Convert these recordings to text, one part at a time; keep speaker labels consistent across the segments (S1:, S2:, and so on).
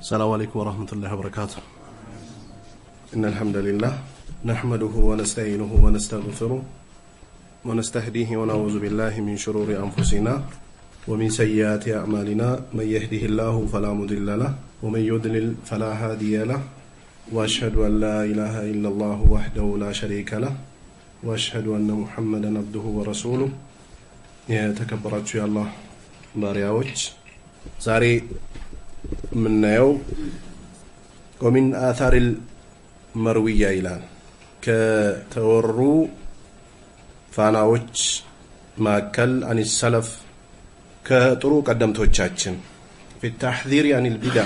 S1: السلام عليكم ورحمة الله وبركاته. إن الحمد لله نحمده ونستعينه ونستغفره ونستهديه ونعوذ بالله من شرور أنفسنا ومن سيئات أعمالنا، من يهده الله فلا مضل له ومن يضلل فلا هادي له، وأشهد أن لا إله إلا الله وحده لا شريك له، وأشهد أن محمدا عبده ورسوله. የተከበራችሁ የአላህ ባሪያዎች፣ ዛሬ የምናየው ወሚን አታሪል መርዊያ ይላል። ከተወሩ ፋናዎች መካከል አን ሰለፍ ከጥሩ ቀደምቶቻችን ፊ ተሕዚር አኒል ቢድዓ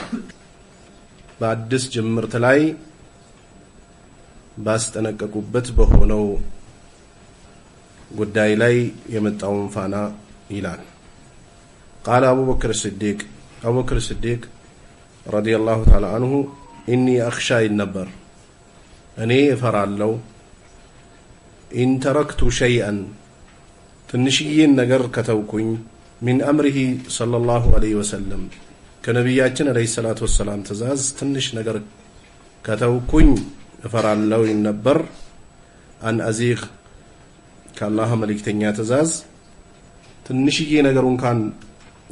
S1: በአዲስ ጅምርት ላይ ባስጠነቀቁበት በሆነው ጉዳይ ላይ የመጣውን ፋና ይላል። ቃለ አቡበክር ስዲቅ፣ አቡበክር ስዲቅ ረዲየላሁ ተዓላ አንሁ إني أخشى ይል ነበር፣ እኔ እፈራለሁ إن تركت شيئا ትንሽዬን ነገር ከተውኩኝ من أمره صلى الله عليه وسلم ከነቢያችን عليه الصلاة والسلام ትእዛዝ ትንሽ ነገር ከተውኩኝ እፈራለሁ ይል ነበር። أن أزيغ ከአላህ መልእክተኛ ትእዛዝ ትንሽዬ ነገር እንኳን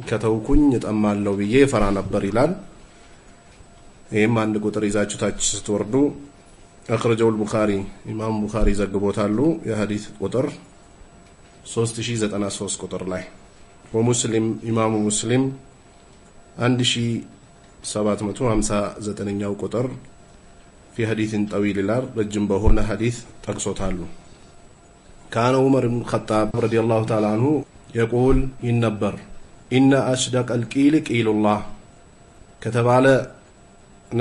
S1: ከተውኩኝ እጠማለሁ ብዬ እፈራ ነበር ይላል። ይህም አንድ ቁጥር ይዛችሁ ታች ስትወርዱ أخرجه البخاري ኢማም ቡኻሪ ዘግቦታሉ፣ የሐዲስ ቁጥር 3093 ቁጥር ላይ፣ ወሙስሊም ኢማሙ ሙስሊም 1759ኛው ቁጥር في حديث طويل ይላል፣ ረጅም በሆነ ሐዲስ ጠቅሶታሉ። كان عمر بن الخطاب رضي الله تعالى عنه يقول ይል ነበር፣ إن أصدق القيل قيل الله ከተባለ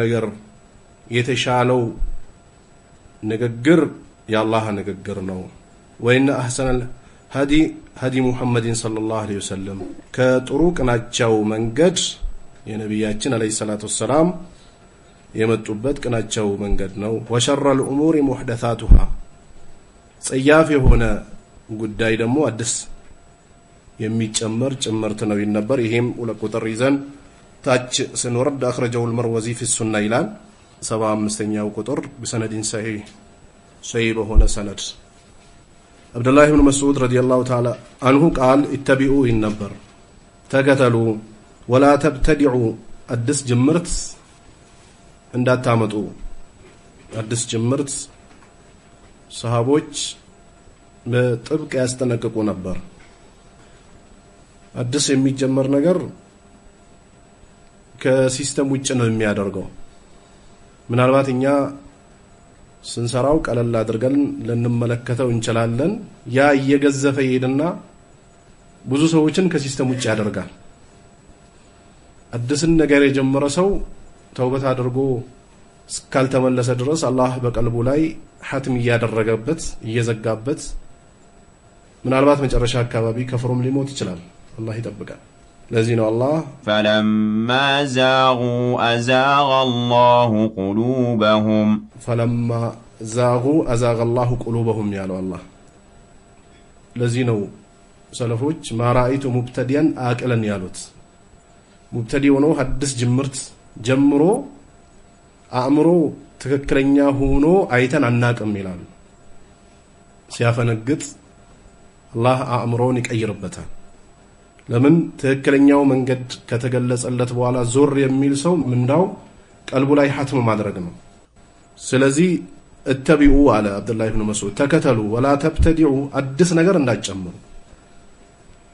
S1: ነገር የተሻለው ንግግር የአላህ ንግግር ነው። وإن أحسن الهدي هدي محمد صلى الله عليه وسلم ከጥሩ ቅናቸው መንገድ የነቢያችን عليه الصلاة والسلام የመጡበት ቅናቸው መንገድ ነው። وشر الأمور محدثاتها ጸያፍ የሆነ ጉዳይ ደግሞ አዲስ የሚጨመር ጭምርት ነው ይል ነበር። ይሄም ሁለት ቁጥር ይዘን ታች ስንወርድ أخرجه المروزي في السنة ይላል፣ 75ኛው ቁጥር بسند صحيح صحيح በሆነ ሰነድ። አብዱላህ ብን መስዑድ رضي الله تعالى عنه قال اتبعوا ይል ነበር፣ ተከተሉ፣ ولا تبتدعوا አዲስ ጅምርት እንዳታመጡ። አዲስ ጅምርት ሰሃቦች በጥብቅ ያስጠነቅቁ ነበር። አዲስ የሚጀመር ነገር ከ system ውጭ ነው የሚያደርገው። ምናልባት እኛ ስንሰራው ቀለል አድርገን ልንመለከተው እንችላለን። ያ እየገዘፈ ይሄድና ብዙ ሰዎችን ከ system ውጭ ያደርጋል። አዲስን ነገር የጀመረ ሰው ተውበት አድርጎ እስካልተመለሰ ድረስ አላህ በቀልቡ ላይ ሐትም እያደረገበት እየዘጋበት ምናልባት መጨረሻ አካባቢ ከፍሮም ሊሞት ይችላል። አላህ ይጠብቃል። ለዚህ ነው አላህ
S2: فلما زاغوا أزاغ الله قلوبهم
S1: فلما زاغوا أزاغ الله قلوبهم ያለው አላህ። ለዚህ ነው ሰለፎች ما رأيت مبتدعا عاقلا ያሉት። ሙብተዲ ሆኖ አዲስ ጅምርት ጀምሮ አእምሮ ትክክለኛ ሆኖ አይተን አናቅም ይላሉ። ሲያፈነግጥ አላህ አእምሮውን ይቀይርበታል። ለምን ትክክለኛው መንገድ ከተገለጸለት በኋላ ዞር የሚል ሰው ምንዳው ቀልቡ ላይ ሐትም ማድረግ ነው። ስለዚህ اتبعوا አለ አብዱላህ ኢብኑ መስዑድ ተከተሉ፣ ولا تبتدعوا አዲስ ነገር እንዳትጨምሩ።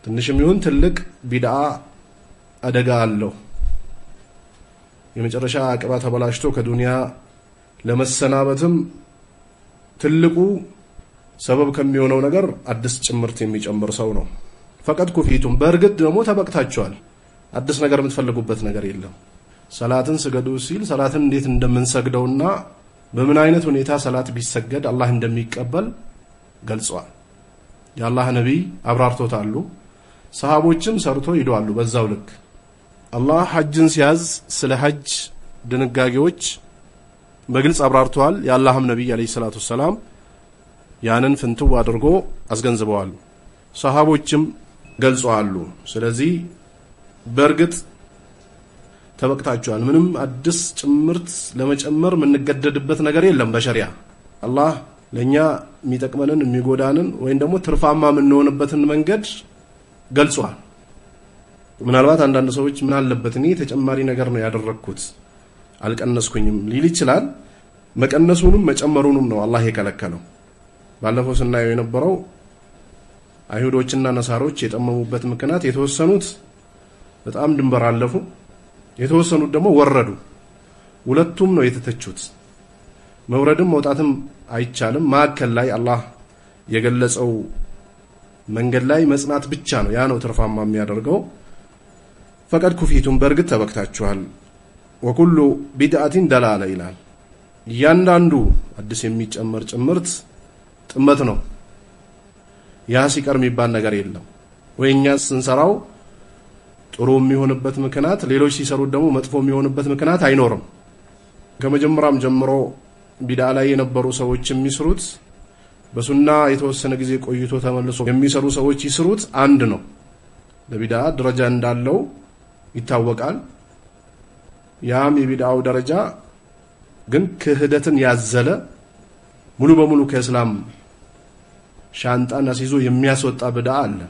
S1: ትንሽም ይሁን ትልቅ ቢድዓ አደጋ አለው። የመጨረሻ አቅባ ተበላሽቶ ከዱንያ ለመሰናበትም ትልቁ ሰበብ ከሚሆነው ነገር አዲስ ጭምርት የሚጨምር ሰው ነው። فقد كفيتم በእርግጥ ደግሞ ተበቅታችኋል። አዲስ ነገር የምትፈልጉበት ነገር የለም። ሰላትን ስገዱ ሲል ሰላትን እንዴት እንደምንሰግደውና በምን አይነት ሁኔታ ሰላት ቢሰገድ አላህ እንደሚቀበል ገልጸዋል። የአላህ ነቢይ አብራርቶታሉ። ሰሃቦችም ሰርቶ ይደዋሉ በዛው ልክ። አላህ ሐጅን ሲያዝ ስለ ሐጅ ድንጋጌዎች በግልጽ አብራርተዋል። የአላህም ነቢይ عليه الصلاة والسلام ያንን ፍንትው አድርጎ አስገንዝበዋል። ሰሃቦችም ገልጸዋሉ። ስለዚህ በእርግጥ ተበቅታችኋል። ምንም አዲስ ጭምርት ለመጨመር ምንገደድበት ነገር የለም። በሸሪዓ አላህ ለኛ የሚጠቅመንን የሚጎዳንን ወይም ደግሞ ትርፋማ የምንሆንበትን መንገድ ገልጿል። ምናልባት አንዳንድ ሰዎች ምን አለበት እኔ ተጨማሪ ነገር ነው ያደረኩት አልቀነስኩኝም ሊል ይችላል። መቀነሱንም መጨመሩንም ነው አላህ የከለከለው። ባለፈው ስናየው የነበረው አይሁዶችና ነሳሮች የጠመሙበት ምክንያት የተወሰኑት በጣም ድንበር አለፉ፣ የተወሰኑት ደግሞ ወረዱ። ሁለቱም ነው የተተቹት። መውረድም መውጣትም አይቻልም። ማዕከል ላይ አላህ የገለጸው መንገድ ላይ መጽናት ብቻ ነው። ያ ነው ትርፋማ የሚያደርገው። ፈቀድ ኩፊቱም በእርግጥ ተበቅታችኋል። ወኩሉ ቢድዓቲን ደላላ ይላል። እያንዳንዱ አዲስ የሚጨመር ጭምርት ጥመት ነው። ያ ሲቀር የሚባል ነገር የለም። ወይ እኛ ስንሰራው ጥሩ የሚሆንበት ምክንያት ሌሎች ሲሰሩት ደግሞ መጥፎ የሚሆንበት ምክንያት አይኖርም። ከመጀመሪያም ጀምሮ ቢድዓ ላይ የነበሩ ሰዎች የሚሰሩት በሱና የተወሰነ ጊዜ ቆይቶ ተመልሶ የሚሰሩ ሰዎች ይስሩት አንድ ነው። ለቢድዓ ደረጃ እንዳለው ይታወቃል። ያም የቢድዓው ደረጃ ግን ክህደትን ያዘለ ሙሉ በሙሉ ከእስላም ሻንጣን አስይዞ የሚያስወጣ ቢድዓ አለ።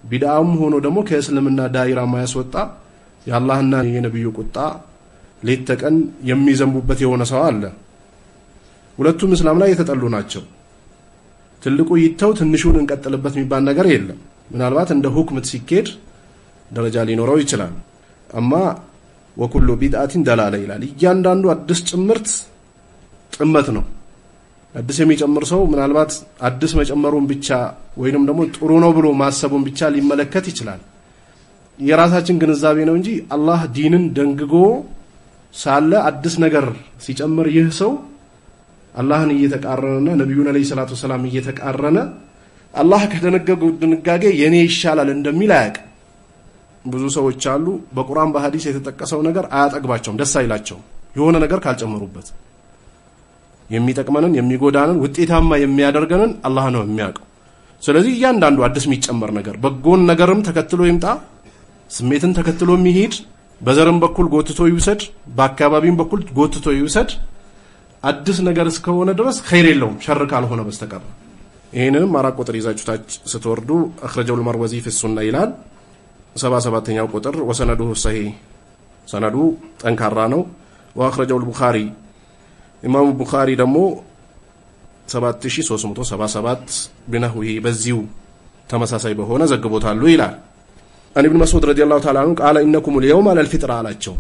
S1: ቢድዓም ሆኖ ደግሞ ከእስልምና ዳይራ ማያስወጣ የአላህና የነብዩ ቁጣ ሌት ተቀን የሚዘንቡበት የሆነ ሰው አለ። ሁለቱም እስላም ላይ የተጠሉ ናቸው። ትልቁ ይተው ትንሹን እንቀጥልበት የሚባል ነገር የለም። ምናልባት እንደ ሁክም ሲኬድ ደረጃ ሊኖረው ይችላል። አማ ወኩሉ ቢድዓቲን ደላላ ይላል። እያንዳንዱ አዲስ ጭምርት ጥመት ነው። አዲስ የሚጨምር ሰው ምናልባት አዲስ መጨመሩን ብቻ ወይንም ደግሞ ጥሩ ነው ብሎ ማሰቡን ብቻ ሊመለከት ይችላል። የራሳችን ግንዛቤ ነው እንጂ አላህ ዲንን ደንግጎ ሳለ አዲስ ነገር ሲጨምር ይህ ሰው አላህን እየተቃረነና ነብዩን አለይሂ ሰላቱ ሰላም እየተቃረነ አላህ ከደነገገው ድንጋጌ የኔ ይሻላል እንደሚል አያውቅም። ብዙ ሰዎች አሉ በቁርአን በሐዲስ የተጠቀሰው ነገር አያጠግባቸውም፣ ደስ አይላቸውም የሆነ ነገር ካልጨመሩበት። የሚጠቅመንን የሚጎዳንን ውጤታማ የሚያደርገንን አላህ ነው የሚያውቀው። ስለዚህ እያንዳንዱ አዲስ የሚጨመር ነገር በጎን ነገርም ተከትሎ ይምጣ፣ ስሜትን ተከትሎ የሚሄድ በዘርም በኩል ጎትቶ ይውሰድ፣ በአካባቢም በኩል ጎትቶ ይውሰድ፣ አዲስ ነገር እስከሆነ ድረስ ኸይር የለውም ሸር ካልሆነ በስተቀር። ይሄንንም አራት ቁጥር ይዛችሁ ታች ስትወርዱ አኽረጀው المروزي في السنة ይላል። 77ኛው ቁጥር ወሰነዱሁ ሰሂህ ሰነዱ ጠንካራ ነው። ወአኽረጀው البخاري ኢማሙ ቡኻሪ ደግሞ 7377 بنحوه በዚሁ ተመሳሳይ በሆነ ዘግቦታሉ ይላል። አን ኢብኑ መስዑድ ረዲየላሁ ተዓላ ዐንሁ ቃለ ኢነኩም اليوم على الفطرة አላቸው።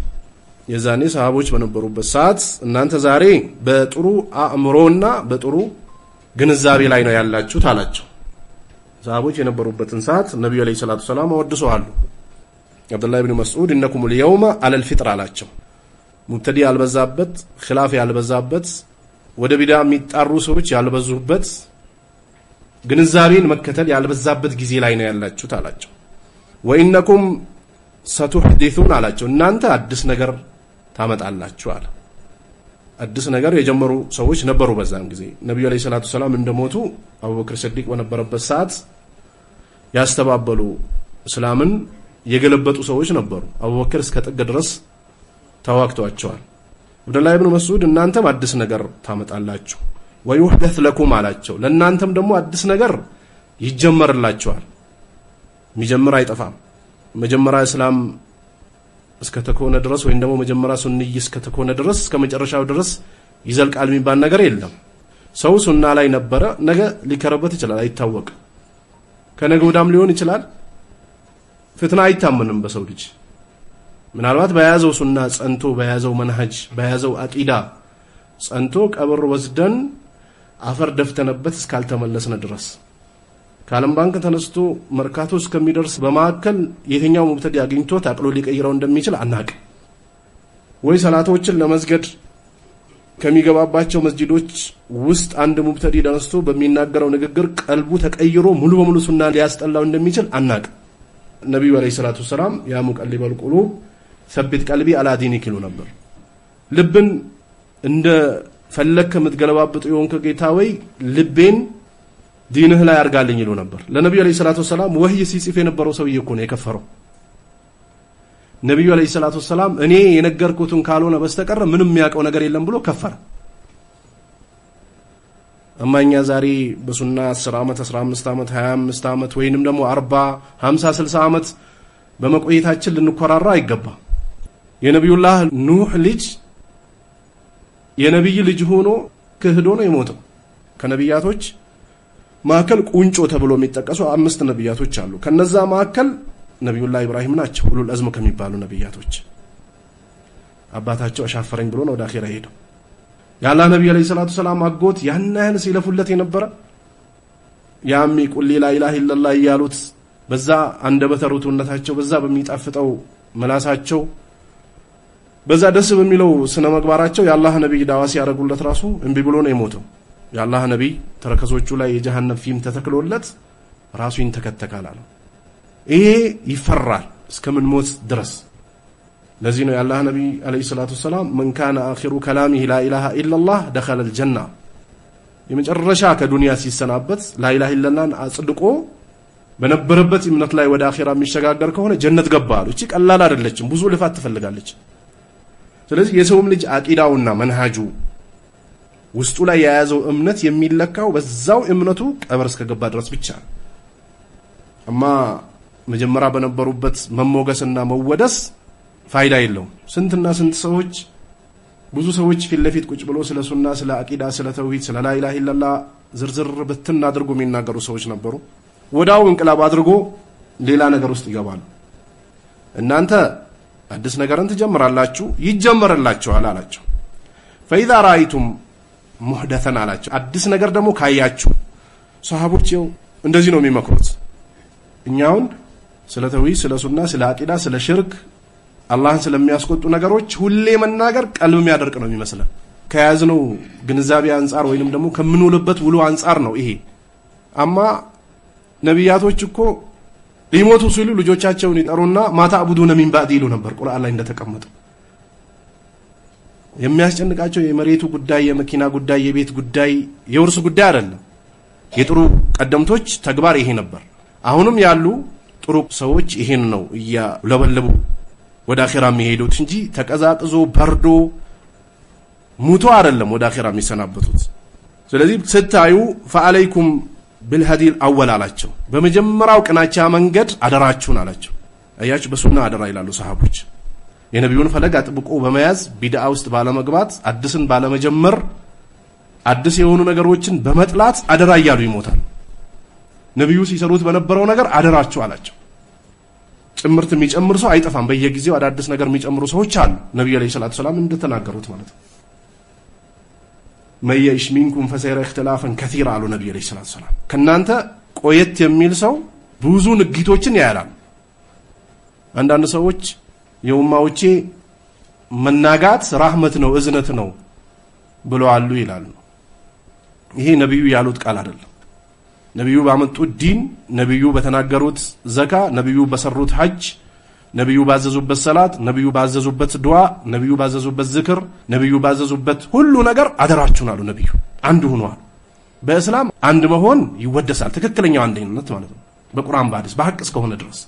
S1: የዛኔ ሰሃቦች በነበሩበት ሰዓት እናንተ ዛሬ በጥሩ አእምሮና በጥሩ ግንዛቤ ላይ ነው ያላችሁት አላቸው። ሰሃቦች የነበሩበትን ሰዓት ነብዩ አለይሂ ሰላቱ ሰላም አወድሰዋል። አብዱላህ ኢብኑ መስዑድ ኢነኩም اليوم على الفطرة አላቸው። ሙብተዲ ያልበዛበት፣ ኺላፍ ያልበዛበት፣ ወደ ቢድዓ የሚጣሩ ሰዎች ያልበዙበት፣ ግንዛቤን መከተል ያልበዛበት ጊዜ ላይ ነው ያላችሁት አላቸው። ወኢነኩም ሰቱህዲሱን አላቸው። እናንተ አዲስ ነገር ታመጣላችሁ አለ። አዲስ ነገር የጀመሩ ሰዎች ነበሩ በዛም ጊዜ። ነብዩ አለይሂ ሰላቱ ሰላም እንደሞቱ አቡበክር ሲዲቅ በነበረበት ሰዓት ያስተባበሉ እስላምን የገለበጡ ሰዎች ነበሩ። አቡበክር እስከ ጥግ ድረስ ተዋግተዋቸዋል። አብዱላህ ኢብኑ መስዑድ እናንተም አዲስ ነገር ታመጣላችሁ ወይሁደት ለኩም አላቸው። ለእናንተም ደግሞ አዲስ ነገር ይጀመርላችኋል። የሚጀምር አይጠፋም። መጀመሪያ እስላም እስከተኮነ ድረስ ወይም ደግሞ መጀመሪያ ሱንይ እስከተኮነ ድረስ እስከ መጨረሻው ድረስ ይዘልቃል የሚባል ነገር የለም። ሰው ሱና ላይ ነበረ፣ ነገ ሊከረበት ይችላል፣ አይታወቅም። ከነገ ወዲያም ሊሆን ይችላል። ፍትና አይታመንም በሰው ልጅ። ምናልባት በያዘው ሱና ጸንቶ በያዘው መንሃጅ በያዘው አቂዳ ጸንቶ ቀብር ወስደን አፈር ደፍተነበት እስካልተመለስን ድረስ ከዓለም ባንክ ተነስቶ መርካቶ እስከሚደርስ በማዕከል የትኛው ሙብተዲ አግኝቶ ታቅሎ ሊቀይረው እንደሚችል አናውቅም። ወይ ሰላቶችን ለመስገድ ከሚገባባቸው መስጂዶች ውስጥ አንድ ሙብተዲ ተነስቶ በሚናገረው ንግግር ቀልቡ ተቀይሮ ሙሉ በሙሉ ሱና ሊያስጠላው እንደሚችል አናውቅም። ነብዩ አለይሂ ሰላቱ ሰላም ያ ሙቀሊበል ቁሉብ ሰቢት ቀልቢ አላ ዲኒክ ይሉ ነበር። ልብን እንደ ፈለክ ከምትገለባብጥ የሆንከ ጌታ ወይ ልቤን ዲንህ ላይ አርጋልኝ ይሉ ነበር። ለነብዩ አለይሂ ሰላቱ ሰላም ወህይ ሲጽፍ የነበረው ሰውዬ እኮ ነው የከፈረው። ነብዩ አለይሂ ሰላቱ ሰላም እኔ የነገርኩትን ካልሆነ በስተቀር ምንም የሚያውቀው ነገር የለም ብሎ ከፈረ። እማኛ ዛሬ በሱና 10 ዓመት 15 ዓመት 25 ዓመት ወይንም ደግሞ 40 50 60 ዓመት በመቆየታችን ልንኮራራ አይገባም። የነብዩላህ ኑህ ልጅ የነብይ ልጅ ሆኖ ክህዶ ነው የሞተው። ከነብያቶች ማዕከል ቁንጮ ተብሎ የሚጠቀሱ 5 ነብያቶች አሉ። ከነዛ ማዕከል ነብዩላህ ኢብራሂም ናቸው፣ ኡሉል አዝም ከሚባሉ ነብያቶች። አባታቸው አሻፈረኝ ብሎ ነው ወደ አኺራ ሄደው። ያላ ነብይ አለይሂ ሰላቱ ሰላም አጎት ያን ያህል ሲለፉለት የነበረ ያሚ ቁል ላ ኢላሃ ኢላላህ ያሉት በዛ አንደበተ ርቱዕነታቸው፣ በዛ በሚጣፍጠው መላሳቸው፣ በዛ ደስ በሚለው ስነ ምግባራቸው ያላህ ነብይ ዳዋ ሲያረጉለት ራሱ እንቢ ብሎ ነው የሞተው። ያላህ ነብይ ተረከዞቹ ላይ የጀሃነም ፊም ተተክሎለት ራሱ ይንተከተካል አለ። ይሄ ይፈራል እስከምን ሞት ድረስ። ለዚህ ነው ያላህ ነብይ አለይሂ ሰላቱ ሰላም من كان اخر كلامه لا اله الا الله دخل الجنه የመጨረሻ ከዱንያ ሲሰናበት ላ ኢላሃ ኢላላህን አጽድቆ በነበረበት እምነት ላይ ወደ አኺራ የሚሸጋገር ከሆነ ጀነት ገባ አሉ። እቺ ቀላል አይደለችም፣ ብዙ ልፋት ትፈልጋለች። ስለዚህ የሰውም ልጅ አቂዳውና መንሃጁ ውስጡ ላይ የያዘው እምነት የሚለካው በዛው እምነቱ ቀብር እስከገባ ድረስ ብቻ ነው። አማ መጀመሪያ በነበሩበት መሞገስና መወደስ ፋይዳ የለውም። ስንትና ስንት ሰዎች ብዙ ሰዎች ፊት ለፊት ቁጭ ብሎ ስለ ሱና፣ ስለ አቂዳ፣ ስለ ተውሂድ፣ ስለ ላ ኢላሃ ኢላላህ ዝርዝር ብትን አድርጎ የሚናገሩ ሰዎች ነበሩ። ወዳው እንቅላብ አድርጎ ሌላ ነገር ውስጥ ይገባሉ። እናንተ አዲስ ነገርን ትጀምራላችሁ፣ ይጀመርላችኋል አላቸው። فاذا رايتم محدثا አላቸው። አዲስ ነገር ደግሞ ካያችሁ ሰሃቦች እንደዚህ ነው የሚመክሩት። እኛውን ስለ ተውሂድ፣ ስለ ሱና፣ ስለ አቂዳ፣ ስለ ሽርክ፣ አላህን ስለሚያስቆጡ ነገሮች ሁሌ መናገር ቀልብ የሚያደርቅ ነው የሚመስለን። ከያዝነው ግንዛቤ አንፃር ወይንም ደግሞ ከምንውልበት ውሎ አንፃር ነው ይሄ። አማ ነብያቶች እኮ ሊሞቱ ሲሉ ልጆቻቸውን ይጠሩና ማታ አቡዱነ ሚን ባዕዲ ይሉ ነበር። ቁርአን ላይ እንደተቀመጠው የሚያስጨንቃቸው የመሬቱ ጉዳይ፣ የመኪና ጉዳይ፣ የቤት ጉዳይ፣ የውርስ ጉዳይ አይደለም። የጥሩ ቀደምቶች ተግባር ይሄ ነበር። አሁንም ያሉ ጥሩ ሰዎች ይሄን ነው እያለበለቡ ወደ አኺራ የሚሄዱት እንጂ ተቀዛቅዞ በርዶ ሙቶ አይደለም ወደ አኺራ የሚሰናበቱት። ስለዚህ ስታዩ فعليكم بالهدي الاول አላቸው። በመጀመሪያው ቅናቻ መንገድ አደራችሁን አላቸው። አያችሁ፣ በሱና አደራ ይላሉ ሰሃቦች። የነብዩን ፈለግ አጥብቆ በመያዝ ቢድዓ ውስጥ ባለመግባት፣ አዲስን ባለመጀመር፣ አዲስ የሆኑ ነገሮችን በመጥላት አደራ እያሉ ይሞታል። ነብዩ ሲሰሩት በነበረው ነገር አደራችሁ አላቸው። ጭምርት የሚጨምር ሰው አይጠፋም። በየጊዜው አዳዲስ ነገር የሚጨምሩ ሰዎች አሉ። ነብዩ አለይሂ ሰላቱ ሰላም እንደተናገሩት ማለት ነው። መየሽ ሚንኩም ፈሰይረ اختلافا كثيرا አሉ ነብዩ አለይሂ ሰላቱ ሰላም። ከናንተ ቆየት የሚል ሰው ብዙ ንግቶችን ያያል። አንዳንድ ሰዎች የኡማዎቼ መናጋት ራህመት ነው እዝነት ነው ብለዋል ይላሉ። ይሄ ነብዩ ያሉት ቃል አይደለም። ነብዩ ባመጡት ዲን፣ ነብዩ በተናገሩት ዘካ፣ ነብዩ በሰሩት ሐጅ፣ ነብዩ ባዘዙበት ሰላት፣ ነብዩ ባዘዙበት ዱዓ፣ ነብዩ ባዘዙበት ዝክር፣ ነብዩ ባዘዙበት ሁሉ ነገር አደራችሁን አሉ ነብዩ። አንድ ሆነዋል። በእስላም አንድ መሆን ይወደሳል፣ ትክክለኛው አንድነት ማለት ነው። በቁርአን በሐዲስ በሐቅ እስከሆነ ድረስ።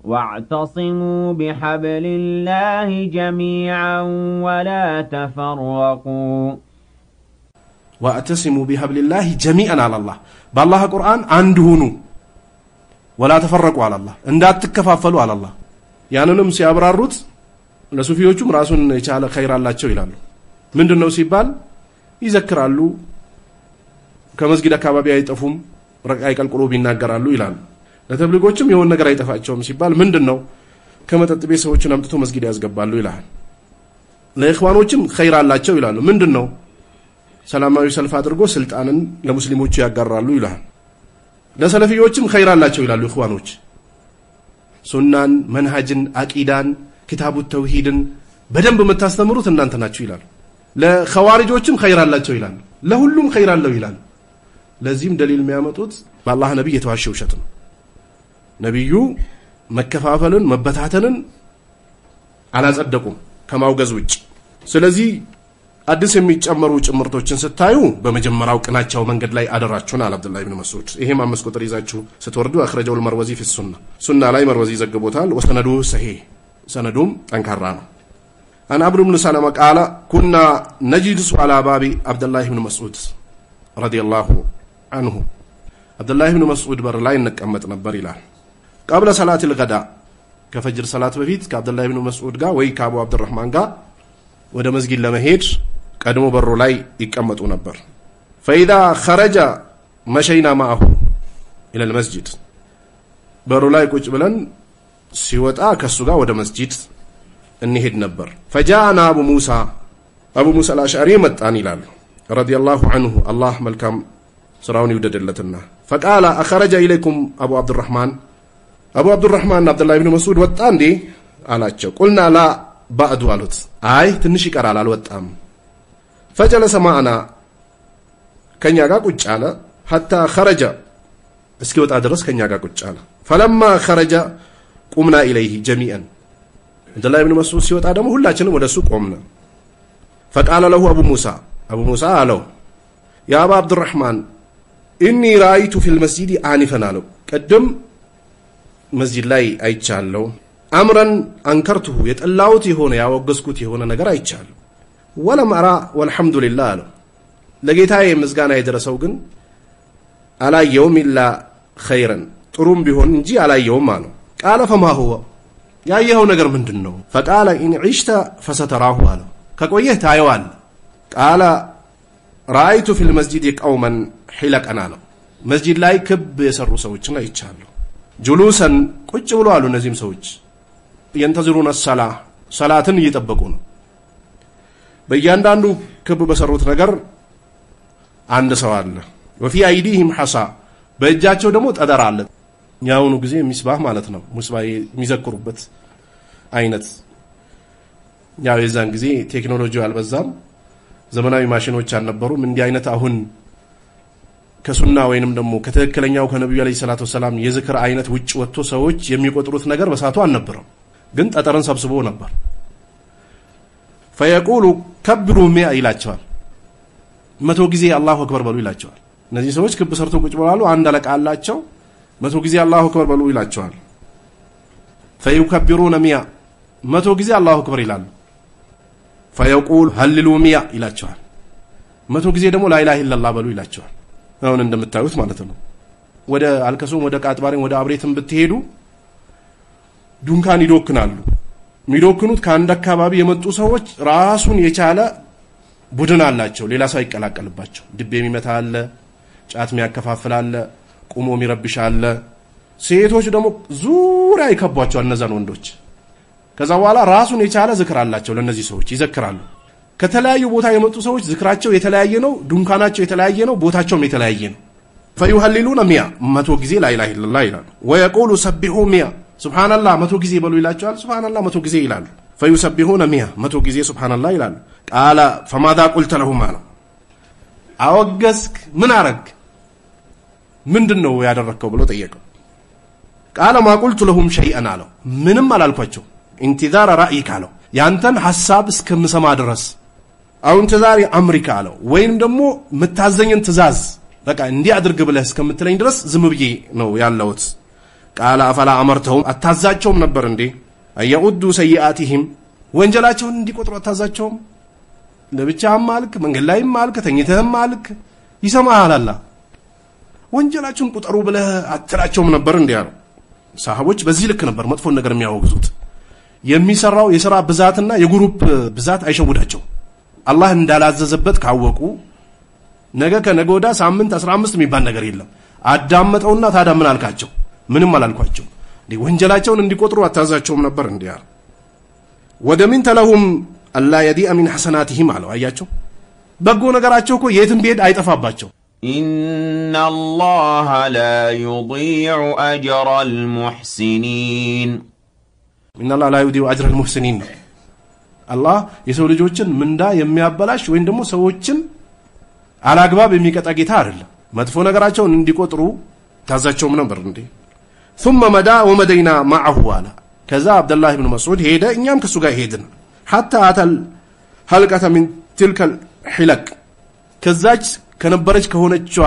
S2: واعتصموا بحبل الله جميعا ولا تفرقوا.
S1: واعتصموا بحبل الله جميعا على الله بالله قرآن አንድ ሁኑ፣ ولا تفرقوا على الله እንዳትከፋፈሉ على الله። ያንንም ሲያብራሩት ለሱፊዎቹም ራሱን የቻለ ኸይር አላቸው ይላሉ። ምንድነው ሲባል ይዘክራሉ፣ ከመስጊድ አካባቢ አይጠፉም፣ ረቃይ ቁሉብ ይናገራሉ ይላሉ። ለተብሊጎችም የሆነ ነገር አይጠፋቸውም ሲባል ምንድነው ከመጠጥ ቤት ሰዎችን አምጥቶ መስጊድ ያስገባሉ ይላል። ለኢኽዋኖችም ኸይር አላቸው ይላሉ። ምንድነው ሰላማዊ ሰልፍ አድርጎ ስልጣንን ለሙስሊሞቹ ያጋራሉ ይላል። ለሰለፊዮችም ኸይር አላቸው ይላሉ ኢኽዋኖች። ሱናን፣ መንሃጅን፣ አቂዳን፣ ኪታቡ ተውሂድን በደንብ የምታስተምሩት እናንተ ናችሁ ይላሉ። ለኸዋሪጆችም ኸይር አላቸው ይላሉ። ለሁሉም ኸይር አለው ይላሉ። ለዚህም ደሊል የሚያመጡት በአላህ ነብይ የተዋሸ ውሸት ነው። ነብዩ መከፋፈልን መበታተንን አላጸደቁም ከማውገዝ ውጭ። ስለዚህ አዲስ የሚጨመሩ ጭምርቶችን ስታዩ በመጀመሪያው ቅናቻው መንገድ ላይ አደራችሁን አለ አብዱላህ ኢብኑ መስዑድ። ይሄም 5 ቁጥር ይዛችሁ ስትወርዱ አخرجው المروزي في السنه ሱና ላይ መርወዚ ዘግቦታል። ወሰነዱ ሰሂህ ሰነዱም ጠንካራ ነው። عن عمرو بن سلمة قال كنا نجلس على باب عبد الله بن مسعود رضي الله عنه عبد الله بن مسعود በር ላይ እንቀመጥ ነበር ይላል። قبل صلاة الغداء ከፈጅር ሰላት በፊት ከአብዱላህ ብን መስዑድ ጋር ወይ ከአቡ አብዱራህማን ጋር ወደ መስጊድ ለመሄድ ቀድሞ በሩ ላይ ይቀመጡ ነበር። فإذا خرج مشينا معه إلى المسجد በሩ ላይ ቁጭ ብለን ሲወጣ ከሱ ጋር ወደ መስጊድ እንሄድ ነበር። فجاءنا أبو موسى አቡ ሙሳ አልአሽዓሪ መጣን ይላሉ رضي الله عنه አላህ መልካም ስራውን ይውደድለትና فقال أخرج إليكم أبو عبد الرحمن አቡ አብዱራህማን አብዱላህ ብን መስዑድ ወጣ እንዴ አላቸው። قلنا لا بعد አሉት። አይ ትንሽ ይቀራል አልወጣም። فجلس معنا ከኛ ጋር ቁጭ አለ። حتى خرج እስኪወጣ ድረስ ከኛ ጋር ቁጭ አለ። فلما خرج قمنا إليه جميعا አብዱላህ ብን መስዑድ ሲወጣ ደግሞ ሁላችንም ወደሱ ቆምነ። فقال له أبو موسى አቡ ሙሳ አለው يا أبا عبد الرحمن إني رأيت في المسجد آنفا አለው። ቅድም መስጂድ ላይ አይቻለሁ أمرا أنكرته የጠላሁት የሆነ ያወገዝኩት የሆነ ነገር አይቻለሁ። ولم أر والحمد لله አለው። ለጌታዬ ምስጋና የደረሰው ግን አላየውም إلا خيرا ጥሩም ቢሆን እንጂ አላየውም አለው። قال فما هو ያየኸው ነገር ምንድን ነው? فقال إن عشت فستراه አለው። ከቆየህ ታየዋል። قال رأيت في المسجد قوما حلقا አለው። መስጂድ ላይ ክብ የሰሩ ሰዎችን አይቻለሁ። جلوسا ቁጭ ብሎ አሉ። እነዚህም ሰዎች ينتظرون الصلاة ሰላትን እየጠበቁ ነው። በእያንዳንዱ ክብ በሰሩት ነገር አንድ ሰው አለ። وفي أيديهم حصى በእጃቸው ደግሞ ጠጠር አለ። የአሁኑ ጊዜ ሚስባህ ማለት ነው። ሚስባህ የሚዘክሩበት አይነት። ያው የዛን ጊዜ ቴክኖሎጂው አልበዛም፣ ዘመናዊ ማሽኖች አልነበሩም። እንዲህ አይነት አሁን ከሱና ወይንም ደግሞ ከትክክለኛው ከነብዩ አለይሂ ሰላቱ ወሰላም የዝክር አይነት ውጭ ወጥቶ ሰዎች የሚቆጥሩት ነገር በሳቱ አልነበረም። ግን ጠጠርን ሰብስቦ ነበር። فيقول كبروا 100 ይላቸዋል። 100 ጊዜ አላሁ አክበር በሉ ይላቸዋል። እነዚህ ሰዎች ክብ ሰርተው ቁጭ ብለዋል። አንድ አለቃ አላቸው። 100 ጊዜ አላሁ አክበር በሉ ይላቸዋል። فيكبرون 100 100 ጊዜ አላሁ አክበር ይላሉ። فيقول هللوا 100 ይላቸዋል። 100 ጊዜ ደግሞ لا إله إلا الله በሉ ይላቸዋል። አሁን እንደምታዩት ማለት ነው። ወደ አልከሶም ወደ ቃጥባሬም ወደ አብሬትም ብትሄዱ ዱንካን ይዶክናሉ። የሚዶክኑት ከአንድ አካባቢ የመጡ ሰዎች ራሱን የቻለ ቡድን አላቸው። ሌላ ሰው አይቀላቀልባቸው። ድቤ የሚመታ አለ፣ ጫት የሚያከፋፍል አለ፣ ቁሞ የሚረብሽ አለ። ሴቶች ደግሞ ዙሪያ ይከቧቸዋል እነዛን ወንዶች። ከዛ በኋላ ራሱን የቻለ ዝክር አላቸው ለነዚህ ሰዎች ይዘክራሉ። ከተለያዩ ቦታ የመጡ ሰዎች ዝክራቸው የተለያየ ነው፣ ዱንካናቸው የተለያየ ነው፣ ቦታቸውም የተለያየ ነው። فيهللون 100 100 ጊዜ لا إله إلا الله ይላሉ። ويقول سبحوا 100 ሱብሃንአላህ 100 ጊዜ በሉ ይላቸዋል። ሱብሃንአላህ 100 ጊዜ ይላሉ። فيسبحون 100 100 ጊዜ ሱብሃንአላህ ይላሉ። قال فماذا قلت لهم አለው። አወገዝክ ምን አረግ ምንድነው ያደረከው ብሎ ጠየቀው። قال ما قلت لهم شيئا አለው። ምንም አላልኳቸው። انتظار رأيك አለው። ያንተን ሐሳብ እስከምሰማ ድረስ أو انتظار أمرك አለው። ወይንም ደግሞ ምታዘኝን ትእዛዝ በቃ እንዲህ አድርግ ብለህ እስከምትለኝ ድረስ ዝም ብዬ ነው ያለሁት። قال أفلا أمرتهم አታዛቸውም ነበር እንዴ? أن يعدوا سيئاتهم ወንጀላቸውን እንዲቆጥሩ አታዛቸውም? ለብቻህም አልክ፣ መንገድ ላይም አልክ፣ ተኝተህም አልክ፣ ይሰማሃል አላህ። ወንጀላቸውን ቁጠሩ ብለህ አትላቸውም ነበር እንዴ አለው። ሰሃቦች በዚህ ልክ ነበር መጥፎን ነገር የሚያወግዙት። የሚሰራው የሥራ ብዛትና የ group ብዛት አይሸውዳቸው። አላህ እንዳላዘዘበት ካወቁ ነገ ከነገ ወዲያ ሳምንት 15 የሚባል ነገር የለም። አዳመጠውና ታዲያ ምን አልካቸው? ምንም አላልኳቸው። እንዴ ወንጀላቸውን እንዲቆጥሩ አታዛቸውም ነበር እንዴ አለ። ወደሚንተ ለሁም አላ የዲአ ሚን ሐሰናቲሂም አለው። አያቸው በጎ ነገራቸው እኮ የትም ቢሄድ አይጠፋባቸው።
S2: إن الله لا يضيع أجر المحسنين
S1: إن الله لا يضيع أجر المحسنين ነው። አላህ የሰው ልጆችን ምንዳ የሚያበላሽ ወይም ደግሞ ሰዎችን አላግባብ የሚቀጣ ጌታ አይደለም። መጥፎ ነገራቸውን እንዲቆጥሩ ታዛቸውም ነበር እንዴ? ثم مدى ومدينا معه አለ። ከዛ አብደላህ ኢብኑ መስዑድ ሄደ፣ እኛም ከሱ ጋር ሄድን። حتى أتى الحلقة من تلك الحلق ከዛች ከነበረች ከሆነችዋ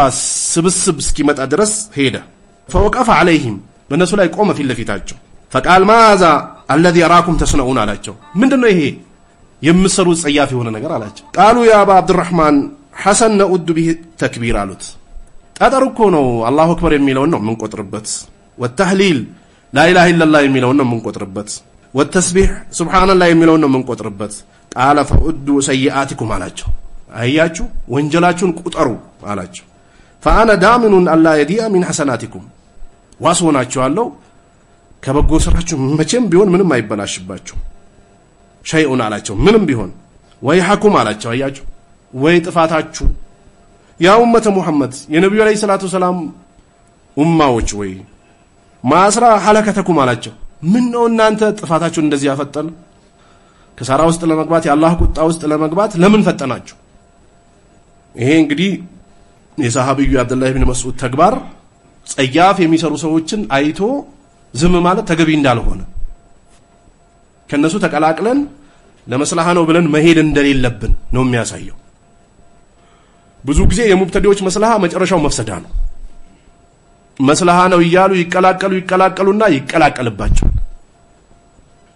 S1: ስብስብ እስኪመጣ ድረስ ሄደ። فوقف عليهم በእነሱ ላይ ቆመ ፊት ለፊታቸው። فقال ماذا الذي أراكم تصنعون አላቸው። ምንድነው ይሄ የምትሰሩት ጸያፍ የሆነ ነገር አላቸው። قالوا يا أبا عبد الرحمن حصى نعد به التكبير አሉት። ጠጠር እኮ ነው الله أكبر የሚለውን ነው የምንቆጥርበት፣ والتهليل لا إله إلا الله የሚለውን ነው የምንቆጥርበት፣ والتسبيح سبحان الله የሚለውን ነው የምንቆጥርበት። قال فعدوا سيئاتكم አላቸው። አያችሁ ወንጀላችሁን ቁጠሩ አላቸው። فأنا ضامن ألا يضيع من حسناتكم ዋስ ሆናችኋለሁ ከበጎ ስራችሁ መቼም ቢሆን ምንም አይበላሽባችሁ። شيء አላቸው ምንም ቢሆን። ويحكم አላቸው። አያችሁ ወይ ጥፋታችሁ يا أمة محمد የነብዩ عليه الصلاة والسلام ኡማዎች ወይ ما أسرع هلكتكم አላቸው። ምን ነው እናንተ ጥፋታችሁን እንደዚህ ያፈጠነ? ከሳራ ውስጥ ለመግባት የአላህ ቁጣ ውስጥ ለመግባት ለምን ፈጠናችሁ? ይሄ እንግዲህ የሰሃቢዩ አብዱላህ ኢብኑ መስዑድ ተግባር ጸያፍ የሚሰሩ ሰዎችን አይቶ ዝም ማለት ተገቢ እንዳልሆነ ከነሱ ተቀላቅለን ለመስላህ ነው ብለን መሄድ እንደሌለብን ነው የሚያሳየው። ብዙ ጊዜ የሙብተዲዎች መስላህ መጨረሻው መፍሰዳ ነው። መስላህ ነው እያሉ ይቀላቀሉና ይቀላቀልባቸዋል።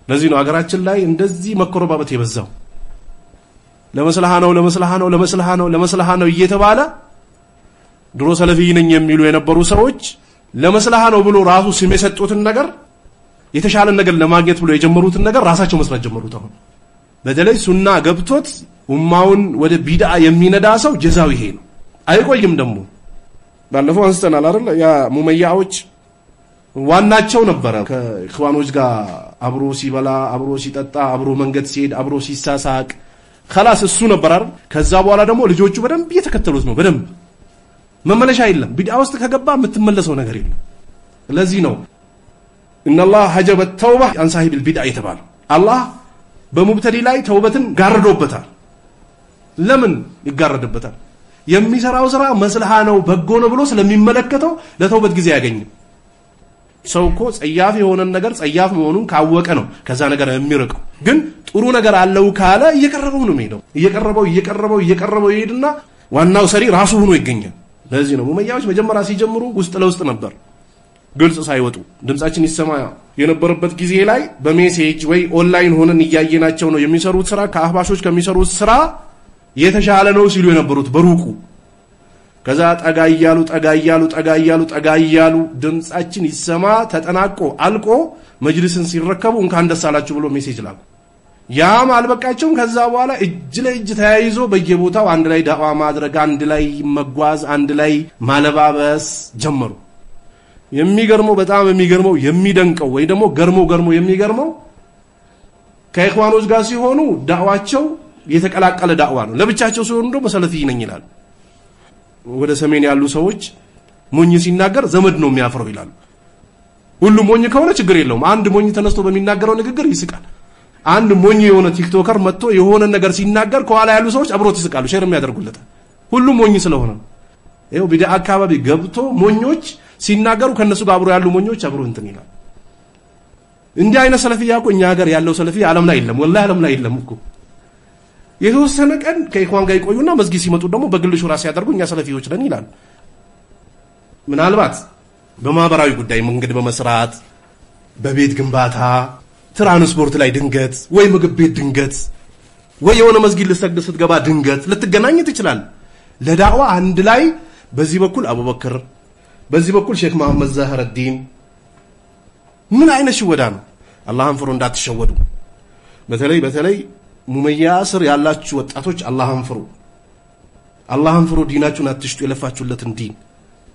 S1: ለዚህ ነው ሀገራችን ላይ እንደዚህ መኮረባበት የበዛው። ለመስላህ ነው ለመስላህ ነው ለመስላህ ነው ለመስላህ ነው እየተባለ ድሮ ሰለፊ ነኝ የሚሉ የነበሩ ሰዎች ለመስላህ ነው ብሎ ራሱ ስም የሰጡትን ነገር የተሻለ ነገር ለማግኘት ብሎ የጀመሩትን ነገር ራሳቸው መስራት ጀመሩት። አሁን በተለይ ሱና ገብቶት ኡማውን ወደ ቢድዓ የሚነዳ ሰው ጀዛው ይሄ ነው። አይቆይም። ደግሞ ባለፈው አንስተናል አይደል? ያ ሙመያዎች ዋናቸው ነበረ ከኢኽዋኖች ጋር አብሮ ሲበላ አብሮ ሲጠጣ አብሮ መንገድ ሲሄድ አብሮ ሲሳሳቅ خلاص እሱ ነበር አይደል? ከዛ በኋላ ደግሞ ልጆቹ በደንብ እየተከተሉት ነው። በደንብ መመለሻ የለም። ቢድዓ ውስጥ ከገባ የምትመለሰው ነገር የለም። ለዚህ ነው إن الله حجب التوبة عن صاحب البدع የተባለው። አላህ በሙብተዲ ላይ ተውበትን ጋርዶበታል። ለምን ይጋረድበታል? የሚሰራው ስራ መስልሃ ነው በጎ ነው ብሎ ስለሚመለከተው ለተውበት ጊዜ አያገኝም። ሰው እኮ ጸያፍ የሆነን ነገር ጸያፍ መሆኑን ካወቀ ነው ከዛ ነገር የሚርቀው። ግን ጥሩ ነገር አለው ካለ እየቀረበው ነው የሚሄደው። እየቀረበው እየቀረበው እየቀረበው ይሄድና ዋናው ሰሪ ራሱ ሆኖ ይገኛል። ለዚህ ነው ሙመያዎች መጀመሪያ ሲጀምሩ ውስጥ ለውስጥ ነበር፣ ግልጽ ሳይወጡ ድምጻችን ይሰማ የነበረበት ጊዜ ላይ በ message ወይ ኦንላይን ሆነን እያየናቸው ነው የሚሰሩት ስራ ከአህባሾች ከሚሰሩት ስራ የተሻለ ነው ሲሉ የነበሩት በሩቁ። ከዛ ጠጋ እያሉ ጠጋ እያሉ ጠጋ እያሉ ጠጋ እያሉ ድምጻችን ይሰማ ተጠናቆ አልቆ መጅልስን ሲረከቡ እንኳን ደስ አላችሁ ብሎ message ላኩ። ያም አልበቃቸውም። ከዛ በኋላ እጅ ለእጅ ተያይዞ በየቦታው አንድ ላይ ዳዋ ማድረግ፣ አንድ ላይ መጓዝ፣ አንድ ላይ ማለባበስ ጀመሩ። የሚገርመው በጣም የሚገርመው የሚደንቀው ወይ ደግሞ ገርሞ ገርሞ የሚገርመው ከኢኽዋኖች ጋር ሲሆኑ ዳዋቸው የተቀላቀለ ዳዋ ነው። ለብቻቸው ሲሆኑ ደግሞ ሰለፊ ነኝ ይላሉ። ወደ ሰሜን ያሉ ሰዎች ሞኝ ሲናገር ዘመድ ነው የሚያፍረው ይላሉ። ሁሉም ሞኝ ከሆነ ችግር የለውም። አንድ ሞኝ ተነስቶ በሚናገረው ንግግር ይስቃል። አንድ ሞኝ የሆነ TikToker መጥቶ የሆነ ነገር ሲናገር ከኋላ ያሉ ሰዎች አብሮት ይስቃሉ፣ share የሚያደርጉለታል። ሁሉም ሞኝ ስለሆነ ይኸው ቢድዓ አካባቢ ገብቶ ሞኞች ሲናገሩ ከነሱ ጋር አብሮ ያሉ ሞኞች አብሮ እንትን ይላል። እንዲህ አይነት ሰለፊያ እኮ እኛ ሀገር ያለው ሰለፊያ ዓለም ላይ የለም። ወላሂ ዓለም ላይ የለም እኮ። የተወሰነ ቀን ከኢኽዋን ጋር ይቆዩና መስጊድ ሲመጡ ደግሞ በግል ሹራ ሲያደርጉ እኛ ሰለፊዎች ነን ይላሉ። ምናልባት በማህበራዊ ጉዳይ መንገድ በመስራት በቤት ግንባታ ትራንስፖርት ላይ ድንገት ወይ ምግብ ቤት ድንገት ወይ የሆነ መስጊድ ልትሰግድ ስትገባ ድንገት ልትገናኝ ትችላል። ለዳዕዋ አንድ ላይ በዚህ በኩል አቡበክር በዚህ በኩል ሼክ መሐመድ ዛህረዲን ምን አይነት ሽወዳ ነው? አላህን ፍሩ፣ እንዳትሸወዱ። በተለይ በተለይ ሙመያ ስር ያላችሁ ወጣቶች አላህን ፍሩ፣ አላህን ፍሩ። ዲናችሁን አትሽጡ። የለፋችሁለትን ዲን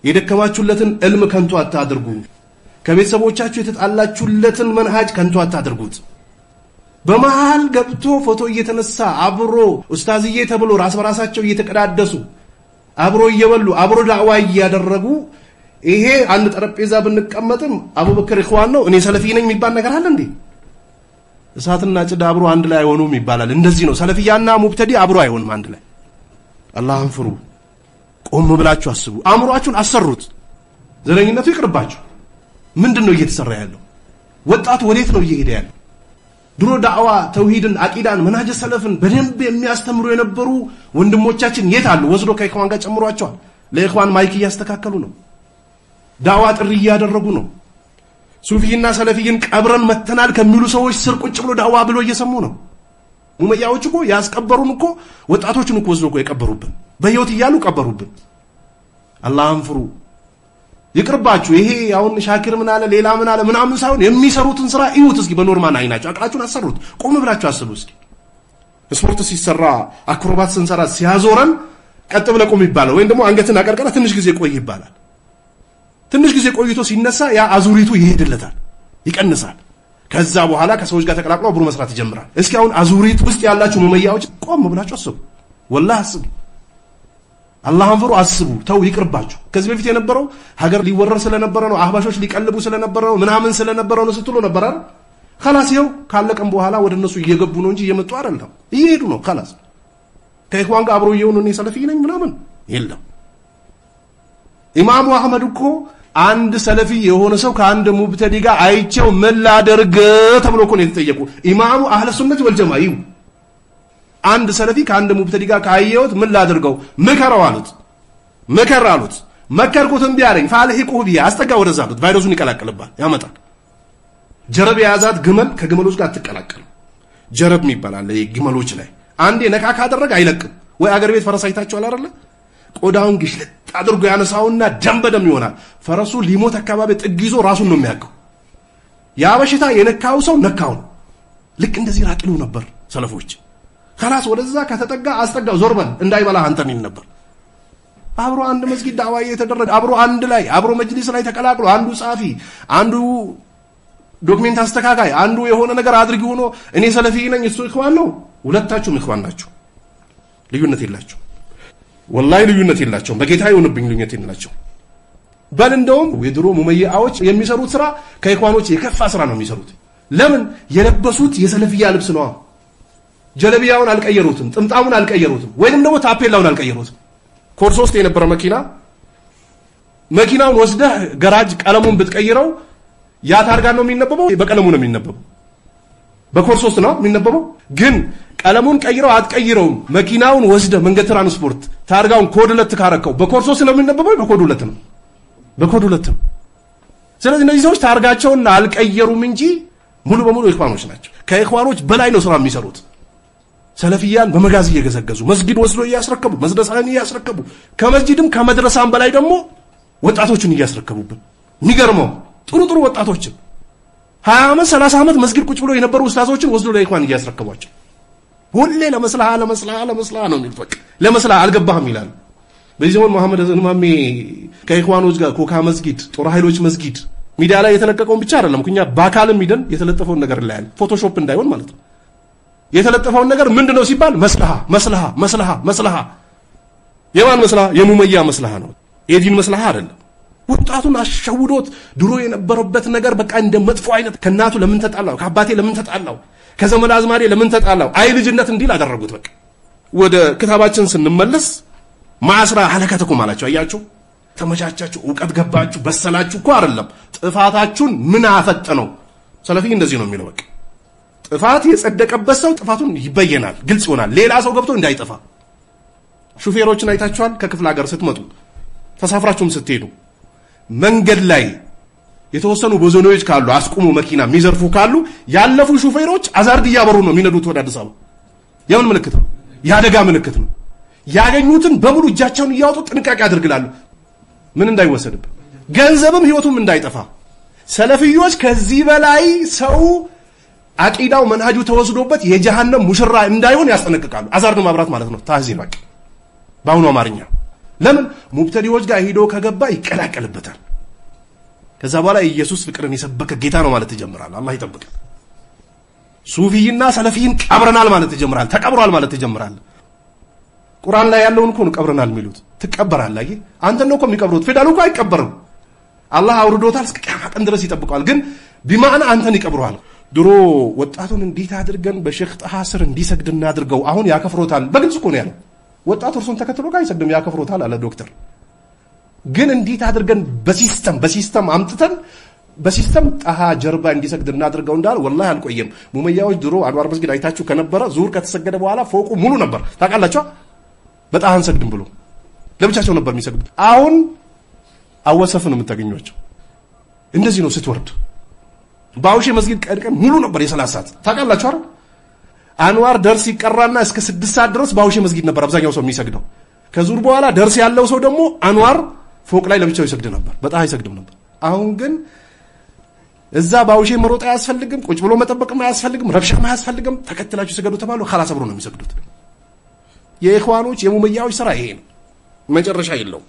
S1: የደከማችሁለትን ዕልም ከንቱ አታድርጉ። ከቤተሰቦቻችሁ የተጣላችሁለትን መንሃጅ ከንቱ አታድርጉት። በመሃል ገብቶ ፎቶ እየተነሳ አብሮ ኡስታዝዬ ተብሎ ራስ በራሳቸው እየተቀዳደሱ አብሮ እየበሉ አብሮ ዳዕዋ እያደረጉ ይሄ አንድ ጠረጴዛ ብንቀመጥም አቡበክር ኢኽዋን ነው እኔ ሰለፊ ነኝ የሚባል ነገር አለ እንዴ? እሳትና ጭድ አብሮ አንድ ላይ አይሆኑም ይባላል። እንደዚህ ነው ሰለፊያና ሙብተዲ አብሮ አይሆንም አንድ ላይ። አላህን ፍሩ። ቆም ብላችሁ አስቡ። አእምሯችሁን አሰሩት። ዘረኝነቱ ይቅርባችሁ። ምንድነው እየተሰራ ያለው? ወጣቱ ወዴት ነው እየሄደ ያለው? ድሮ ዳዕዋ ተውሂድን፣ አቂዳን፣ መንሃጀ ሰለፍን በደንብ የሚያስተምሩ የነበሩ ወንድሞቻችን የት አሉ? ወስዶ ከኢኽዋን ጋር ጨምሯቸዋል። ለኢኽዋን mic እያስተካከሉ ነው። ዳዕዋ ጥሪ እያደረጉ ነው። ሱፊይና ሰለፊይን ቀብረን መተናል ከሚሉ ሰዎች ስር ቁጭ ብሎ ዳዋ ብሎ እየሰሙ ነው። ሙመያዎች እኮ ያስቀበሩን እኮ ወጣቶችን እኮ ወስዶ እኮ የቀበሩብን በህይወት እያሉ ቀበሩብን። አላህን ፍሩ፣ ይቅርባችሁ። ይሄ አሁን ሻኪር ምን አለ ሌላ ምን አለ ምናምን ሳይሆን የሚሰሩትን ስራ እዩት እስኪ። በ normal አይናችሁ አቅላችሁን አሰሩት። ቆም ብላችሁ አስቡ እስኪ። ስፖርት ሲሰራ አክሮባት ስንሰራ ሲያዞረን ቀጥ ብለህ ቁም ይባላል፣ ወይም ደግሞ አንገትን አቀርቅረህ ትንሽ ጊዜ ቆይ ይባላል። ትንሽ ጊዜ ቆይቶ ሲነሳ ያ አዙሪቱ ይሄድለታል፣ ይቀንሳል። ከዛ በኋላ ከሰዎች ጋር ተቀላቅሎ አብሮ መስራት ይጀምራል። እስኪ አሁን አዙሪት ውስጥ ያላችሁ ሙመያዎች ቆም ብላችሁ አስቡ፣ ወላሂ አስቡ፣ አላህን ፍሩ፣ አስቡ፣ ተው፣ ይቅርባችሁ። ከዚህ በፊት የነበረው ሀገር ሊወረር ስለነበረ ነው፣ አህባሾች ሊቀልቡ ስለነበረ ነው፣ ምናምን ስለነበረ ነው ስትሉ ነበር አይደል? خلاص ይኸው ካለቀም በኋላ ወደ እነሱ እየገቡ ነው እንጂ እየመጡ አይደለም፣ እየሄዱ ነው። خلاص ከኢኽዋን ጋር አብሮ እየሆኑ እኔ ሰለፊ ነኝ ምናምን የለም። ኢማሙ አህመድ እኮ አንድ ሰለፊ የሆነ ሰው ከአንድ ሙብተዲ ጋር አይቼው ምን ላደርግ ተብሎ እኮ ነው የተጠየቁ። ኢማሙ አህለ ሱነት ወልጀማ ይሁ አንድ ሰለፊ ከአንድ ሙብተዲ ጋር ካየሁት ምን ላድርገው? ምከረው አሉት። ምከር አሉት። መከርኩት እምቢ አለኝ። ፋልሂቁሁ ብዬ አስጠጋ ወደዛ አሉት። ቫይረሱን ይቀላቀልባል፣ ያመጣል። ጀረብ የያዛት ግመል ከግመሎች ጋር አትቀላቀልም። ጀረብ የሚባል አለ ግመሎች ላይ አንዴ ነካ ካደረገ አይለቅም። ወይ አገር ቤት ፈረስ አይታችኋል አይደለ? ቆዳውን ግሽልጥ አድርጎ ያነሳውና ደም በደም ይሆናል። ፈረሱ ሊሞት አካባቢ ጥግ ይዞ ራሱን ነው የሚያውቀው። ያ በሽታ የነካው ሰው ነካው ነው። ልክ እንደዚህ ራቅ ይሉ ነበር ሰለፎች። خلاص ወደዛ ከተጠጋ አስጠጋው፣ ዞር በል እንዳይበላህ አንተን ይል ነበር። አብሮ አንድ መስጊድ ዳዋ እየተደረገ አብሮ አንድ ላይ አብሮ መጅሊስ ላይ ተቀላቅሎ አንዱ ጻፊ፣ አንዱ document አስተካካይ፣ አንዱ የሆነ ነገር አድርጊ ሆኖ እኔ ሰለፊ ነኝ እሱ ኢኽዋን ነው። ሁለታችሁም ኢኽዋን ናችሁ። ልዩነት የላችሁ። ወላሂ ልዩነት የላቸውም። በጌታ ይሁንብኝ ልዩነት የላቸው። በል እንደውም የድሮ ሙመይአዎች የሚሰሩት ስራ ከኢኽዋኖች የከፋ ስራ ነው የሚሰሩት። ለምን? የለበሱት የሰለፊያ ልብስ ነው። ጀለቢያውን አልቀየሩትም፣ ጥምጣሙን አልቀየሩትም፣ ወይንም ደግሞ ታፔላውን አልቀየሩትም። ኮድ 3 የነበረ መኪና መኪናውን ወስደህ ገራጅ ቀለሙን ብትቀይረው ያ ታርጋ ነው የሚነበበው፣ በቀለሙ ነው የሚነበበው። በኮድ 3 ነው የሚነበበው። ግን ቀለሙን ቀይረው አትቀይረውም፣ መኪናውን ወስደህ መንገድ ትራንስፖርት ታርጋውን ኮድ 2 ካረከው በኮድ 3 ነው የሚነበበው፣ በኮድ 2 ነው፣ በኮድ 2 ነው። ስለዚህ እነዚህ ሰዎች ታርጋቸውን አልቀየሩም እንጂ ሙሉ በሙሉ ኢኽዋኖች ናቸው። ከኢኽዋኖች በላይ ነው ስራ የሚሰሩት። ሰለፊያን በመጋዝ እየገዘገዙ መስጊድ ወስዶ እያስረከቡ መድረሳን እያስረከቡ ከመስጊድም ከመድረሳም በላይ ደግሞ ወጣቶችን እያስረከቡብን። የሚገርመው ጥሩ ጥሩ ወጣቶችን 20 ዓመት 30 ዓመት መስጊድ ቁጭ ብሎ የነበሩ ኡስታዞችን ወስዶ ለኢኽዋን እያስረከቧቸው። ሁሌ ለመስላሃ ለመስላሃ ለመስላሃ ነው የሚሉት። በቃ ለመስላሃ አልገባህም ይላሉ። በዚህ ዘመን መሐመድ ሀሰን ማሜ ከኢኽዋኖች ጋር ኮካ መስጊድ፣ ጦር ኃይሎች መስጊድ ሚዲያ ላይ የተለቀቀውን ብቻ አይደለም እኛ በአካልም ሂደን የተለጠፈውን ነገር ላይ ያለ ፎቶሾፕ እንዳይሆን ማለት ነው። የተለጠፈውን ነገር ምንድነው ሲባል መስለሃ መስለሃ መስለሃ መስለሃ። የማን መስለሃ? የሙመያ መስለሃ ነው፣ የዲን መስለሃ አይደለም። ወጣቱን አሸውዶት ድሮ የነበረበት ነገር በቃ እንደ መጥፎ አይነት ከእናቱ ለምን ተጣላው፣ ከአባቴ ለምን ተጣላው፣ ከዘመድ አዝማዴ ለምን ተጣላው፣ አይ ልጅነት እንዲል አደረጉት። በቃ ወደ ክታባችን ስንመለስ ማስራ ሐለከተኩም አላቸው። አያችሁ፣ ተመቻቻችሁ፣ እውቀት ገባችሁ፣ በሰላችሁ እኮ አይደለም። ጥፋታችሁን ምን አፈጠነው? ሰለፊ እንደዚህ ነው የሚለው። በቃ ጥፋት የጸደቀበት ሰው ጥፋቱን ይበየናል፣ ግልጽ ይሆናል፣ ሌላ ሰው ገብቶ እንዳይጠፋ። ሹፌሮችን አይታችኋል? ከክፍለ ሀገር ስትመጡ ተሳፍራችሁም ስትሄዱ መንገድ ላይ የተወሰኑ ቦዘኔዎች ካሉ አስቁሙ መኪና የሚዘርፉ ካሉ ያለፉ ሹፌሮች አዛርድ እያበሩ ነው የሚነዱት ወደ አዲስ አበባ። የምን ምልክት ነው? የአደጋ ምልክት ነው። ያገኙትን በሙሉ እጃቸውን እያወጡ ጥንቃቄ አድርግላሉ። ምን እንዳይወሰድብን፣ ገንዘብም ህይወቱም እንዳይጠፋ። ሰለፊዮች ከዚህ በላይ ሰው አቂዳው መንሃጁ ተወስዶበት የጀሃነም ሙሽራ እንዳይሆን ያስጠነቅቃሉ። አዛርድ ማብራት ማለት ነው ታህዚር፣ በቃ በአሁኑ አማርኛ። ለምን ሙብተዲዎች ጋር ሂዶ ከገባ ይቀላቀልበታል። ከዛ በኋላ ኢየሱስ ፍቅርን የሰበከ ጌታ ነው ማለት ይጀምራል። አላህ ይጠብቃል። ሱፊይና ሰለፊይን ቀብረናል ማለት ይጀምራል። ተቀብሯል ማለት ይጀምራል። ቁርአን ላይ ያለውን እኮ ነው ቀብረናል የሚሉት። ትቀበራለህ። አየህ፣ አንተን ነው እኮ የሚቀብሩት። ፊደሉ እኮ አይቀበርም። አላህ አውርዶታል፣ እስከ ቂያማ ቀን ድረስ ይጠብቀዋል። ግን ቢማዕና አንተን ይቀብረዋል። ድሮ ወጣቱን እንዴት አድርገን በሼክ ጣሃ ስር እንዲሰግድ እናድርገው፣ አሁን ያከፍሮታል። በግልጽ እኮ ነው ያለው። ወጣቱ እርሱን ተከትሎ ጋር አይሰግድም፣ ያከፍሮታል አለ ዶክተር። ግን እንዴት አድርገን በ system አምጥተን በ system ጣሃ ጀርባ እንዲሰግድ እናድርገው እንዳለ ወላሂ አልቆየም። ሙመያዎች ድሮ አንዋር መስጊድ አይታችሁ ከነበረ ዙር ከተሰገደ በኋላ ፎቁ ሙሉ ነበር። ታውቃላችሁ? በጣሃ አንሰግድም ብሎ ለብቻቸው ነበር የሚሰግዱት። አሁን አወሰፍ ነው የምታገኟቸው። እንደዚህ ነው ስትወርድ። ባውሼ መስጊድ ቀን ቀን ሙሉ ነበር የሰላት ሰዓት ታውቃላችሁ አይደል? አንዋር ደርስ ይቀራና እስከ 6 ሰዓት ድረስ ባውሼ መስጊድ ነበር አብዛኛው ሰው የሚሰግደው። ከዙር በኋላ ደርስ ያለው ሰው ደግሞ አንዋር ፎቅ ላይ ለብቻው ይሰግድ ነበር፣ በጣም አይሰግድም ነበር። አሁን ግን እዛ ባውሼ መሮጥ አያስፈልግም፣ ቁጭ ብሎ መጠበቅም አያስፈልግም፣ ረብሻም አያስፈልግም። ተከትላችሁ ስገዱ ተባሉ፣ خلاص አብሮ ነው የሚሰግዱት። የኢኽዋኖች የሙመያዎች ስራ ይሄ ነው፣ መጨረሻ የለውም።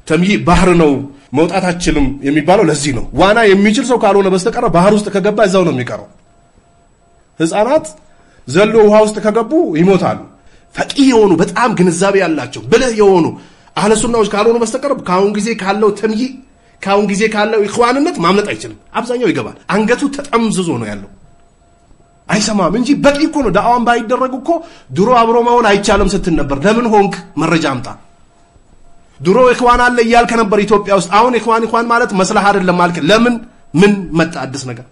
S1: ተምይ ባህር ነው መውጣት አችልም የሚባለው ለዚህ ነው። ዋና የሚችል ሰው ካልሆነ በስተቀር ባህር ውስጥ ከገባ እዛው ነው የሚቀረው። ህፃናት ዘሎ ውሃ ውስጥ ከገቡ ይሞታሉ። ፈቂህ የሆኑ በጣም ግንዛቤ ያላቸው ብልህ የሆኑ አህለ ሱናዎች ካልሆኑ በስተቀር ካሁን ጊዜ ካለው ተምይ ካሁን ጊዜ ካለው ኢኽዋንነት ማምለጥ አይችልም። አብዛኛው ይገባል። አንገቱ ተጠምዝዞ ነው ያለው፣ አይሰማም እንጂ በቂ እኮ ነው። ዳዕዋን ባይደረግ እኮ ድሮ አብሮ መሆን አይቻልም ስትል ነበር። ለምን ሆንክ? መረጃ አምጣ። ድሮ ኢኽዋን አለ እያልከ ነበር ኢትዮጵያ ውስጥ። አሁን ኢኽዋን ኢኽዋን ማለት መስለህ አይደለም አልክ። ለምን? ምን መጣ አዲስ ነገር?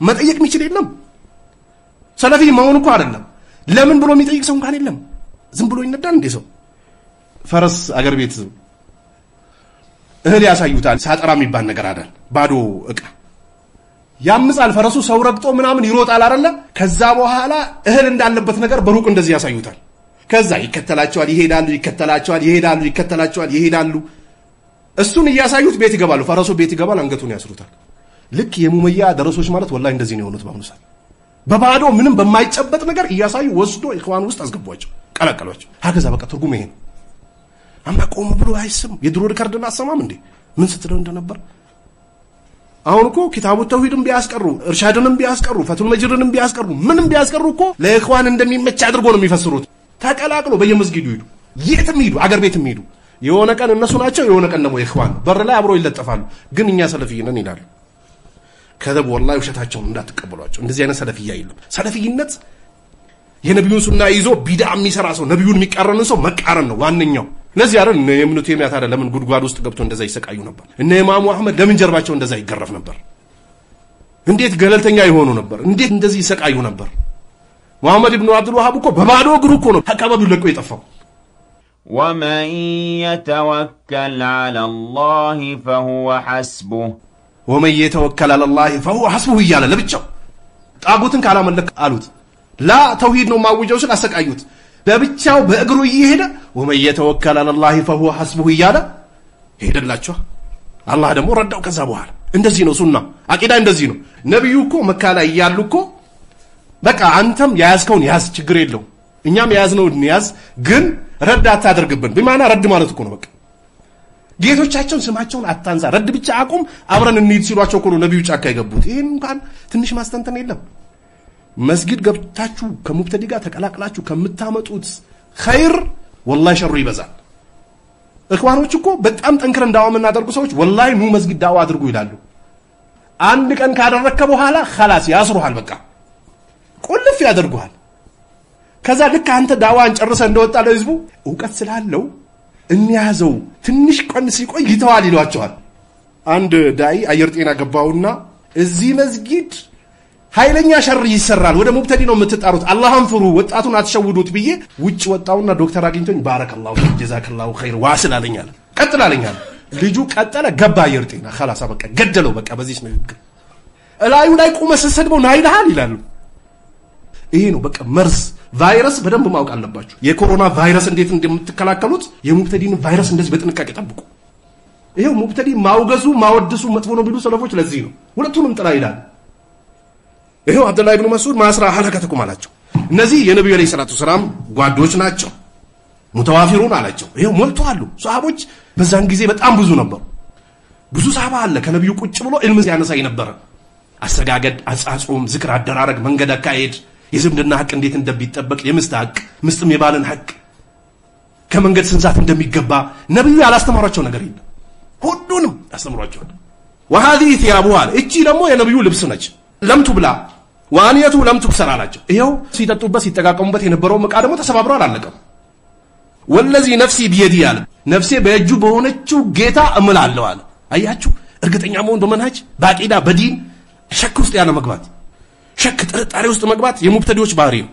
S1: መጠየቅ የሚችል የለም። ሰለፊ መሆን እኮ አይደለም ለምን ብሎ የሚጠይቅ ሰው እንኳን የለም። ዝም ብሎ ይነዳል እንዴ ሰው? ፈረስ አገር ቤት እህል ያሳዩታል። ሳጠራ የሚባል ነገር አይደል? ባዶ እቃ ያምጻል ፈረሱ፣ ሰው ረግጦ ምናምን ይሮጣል አይደለ? ከዛ በኋላ እህል እንዳለበት ነገር በሩቅ እንደዚህ ያሳዩታል። ከዛ ይከተላቸዋል፣ ይሄዳሉ፣ ይከተላቸዋል፣ ይሄዳሉ፣ ይከተላቸዋል፣ ይሄዳሉ። እሱን እያሳዩት ቤት ይገባሉ። ፈረሱ ቤት ይገባል፣ አንገቱን ያስሩታል። ልክ የሙመያ ደረሶች ማለት ወላሂ እንደዚህ ነው የሆኑት በአሁኑ ሰዓት። በባዶ ምንም በማይጨበጥ ነገር እያሳዩ ወስዶ ኢኽዋን ውስጥ አስገቧቸው፣ ቀላቀሏቸው። ሀከዛ በቃ ትርጉም ይሄ ነው። አማ ቆም ብሎ አይስም። የድሮ record ን አሰማም እንዴ ምን ስትለው እንደነበር። አሁን እኮ ኪታቡ ተውሂድን ቢያስቀሩ፣ እርሻድንም ቢያስቀሩ፣ ፈቱል መጅድንም ቢያስቀሩ፣ ምንም ቢያስቀሩ እኮ ለኢኽዋን እንደሚመች አድርጎ ነው የሚፈስሩት። ተቀላቅሎ በየመስጊዱ ሂዱ፣ የትም ሂዱ፣ አገር ቤትም ሂዱ። የሆነ ቀን እነሱ ናቸው፣ የሆነ ቀን ደግሞ ኢኽዋን በር ላይ አብሮ ይለጠፋሉ። ግን እኛ ሰለፊይ ነን ይላሉ። ከዘብ ወላሂ ውሸታቸውን እንዳትቀበሏቸው። እንደዚህ አይነት ሰለፊያ የለም። ሰለፊይነት የነቢዩን ሱና ይዞ ቢድዓ የሚሰራ ሰው ነቢዩን የሚቃረንን ሰው መቃረን ነው ዋነኛው። ለዚህ አይደል እነ ኢብኑ ተይሚያ ታዲያ ለምን ጉድጓድ ውስጥ ገብቶ እንደዛ ይሰቃዩ ነበር? እነ ኢማሙ አህመድ ለምን ጀርባቸው እንደዛ ይገረፍ ነበር? እንዴት ገለልተኛ ይሆኑ ነበር? እንዴት እንደዚህ ይሰቃዩ ነበር? ሙሐመድ ኢብኑ አብዱል ወሃብ እኮ በባዶ እግሩ እኮ ነው አካባቢው ለቆ የጠፋው።
S2: ومن يتوكل على الله فهو حسبه
S1: ومن يتوكل على الله فهو حسبه እያለ ለብቻው ጣጉትን ካላመለክ አሉት። ላ ተውሂድ ነው ማውጀው ስል አሰቃዩት። ለብቻው በእግሩ እየሄደ ومن يتوكل على الله فهو حسبه እያለ ሄደላቸው። አላህ ደግሞ ረዳው። ከዛ በኋላ እንደዚህ ነው ሱና አቂዳ፣ እንደዚህ ነው። ነብዩ እኮ መካ ላይ እያሉ እኮ በቃ አንተም የያዝከውን ያዝ፣ ችግር የለው እኛም የያዝነውን እንያዝ፣ ግን ረድ አታደርግብን። ቢማና ረድ ማለት እኮ ነው በቃ ጌቶቻቸውን ስማቸውን አታንሳ፣ ረድ ብቻ አቁም፣ አብረን እንሂድ ሲሏቸው እኮ ነው ነብዩ ጫካ የገቡት። ይሄን እንኳን ትንሽ ማስተንተን የለም። መስጊድ ገብታችሁ ከሙብተዲ ጋር ተቀላቅላችሁ ከምታመጡት ኸይር ወላሂ ሸሩ ይበዛል። እኽዋኖች እኮ በጣም ጠንክረን ዳዋ የምናደርጉ ሰዎች ወላሂ ኑ መስጊድ ዳዋ አድርጉ ይላሉ። አንድ ቀን ካደረግከ በኋላ ኸላስ ያስሩሃል፣ በቃ ቁልፍ ያደርጉሃል። ከዛ ልክ አንተ ዳዋን ጨርሰህ እንደወጣ ለህዝቡ እውቀት ስላለው እንያዘው ትንሽ ቀን ሲቆይ ይተዋል ይሏቸዋል። አንድ ዳኢ አየር ጤና ገባውና እዚህ መስጊድ ኃይለኛ ሸር ይሰራል፣ ወደ ሙብተዲ ነው የምትጣሩት፣ አላህን ፍሩ፣ ወጣቱን አትሸውዱት ብዬ ውጭ ወጣውና ዶክተር አግኝቶኝ بارك الله فيك جزاك الله خير واصل አለኛል፣ ቀጥል አለኛል። ልጁ ቀጠለ፣ ገባ አየር ጤና خلاص በቃ ገደለው። በቃ በዚህ ንግግር እላዩ ላይ ቁመህ ስትሰድበው ና ይልሃል ይላሉ። ይሄ ነው በቃ መርዝ ቫይረስ። በደንብ ማወቅ አለባችሁ። የኮሮና ቫይረስ እንዴት እንደምትከላከሉት የሙብተዲን ቫይረስ እንደዚህ በጥንቃቄ ጠብቁ። ይሄው ሙብተዲ ማውገዙ ማወደሱ መጥፎ ነው ቢሉ ሰለፎች ለዚህ ነው ሁለቱንም ጥላ ይላል። ይሄው አብዱላህ ኢብኑ መስዑድ ما أسرع هلكتكم አላቸው። እነዚህ የነብዩ عليه الصلاة والسلام ጓዶች ናቸው፣ متوافرون አላቸው። ይሄው ሞልተዋል። ሰሃቦች በዛን ጊዜ በጣም ብዙ ነበሩ። ብዙ ሰሃባ አለ ከነብዩ ቁጭ ብሎ ዕልም ያነሳ የነበረ። አሰጋገድ፣ አጻጾም፣ ዝክር አደራረግ፣ መንገድ አካሄድ፣ የዝምድና ሐቅ እንዴት እንደሚጠበቅ፣ የሚስት ሐቅ፣ ምስትም የባልን ሐቅ፣ ከመንገድ ስንት ሰዓት እንደሚገባ ነብዩ ያላስተማሯቸው ነገር የለም። ሁሉንም ያስተምሯቸዋል። وهذه ثيابه አለ። እቺ ደግሞ የነብዩ ልብስ ነች። لم تبل وآنيته لم تكسر አላቸው። ይኸው ሲጠጡበት ሲጠቃቀሙበት የነበረው ዕቃ ደግሞ ተሰባብሮ አላለቀም። والذي نفسي بيده አለ። ነፍሴ በእጁ በሆነችው ጌታ እምላለሁ አለ። አያችሁ፣ እርግጠኛ መሆን በመንሃጅ በአቂዳ በዲን ሸክ ውስጥ ያለ መግባት፣ ሸክ ጥርጣሬ ውስጥ መግባት የሙብተዲዎች ባህሪ ነው።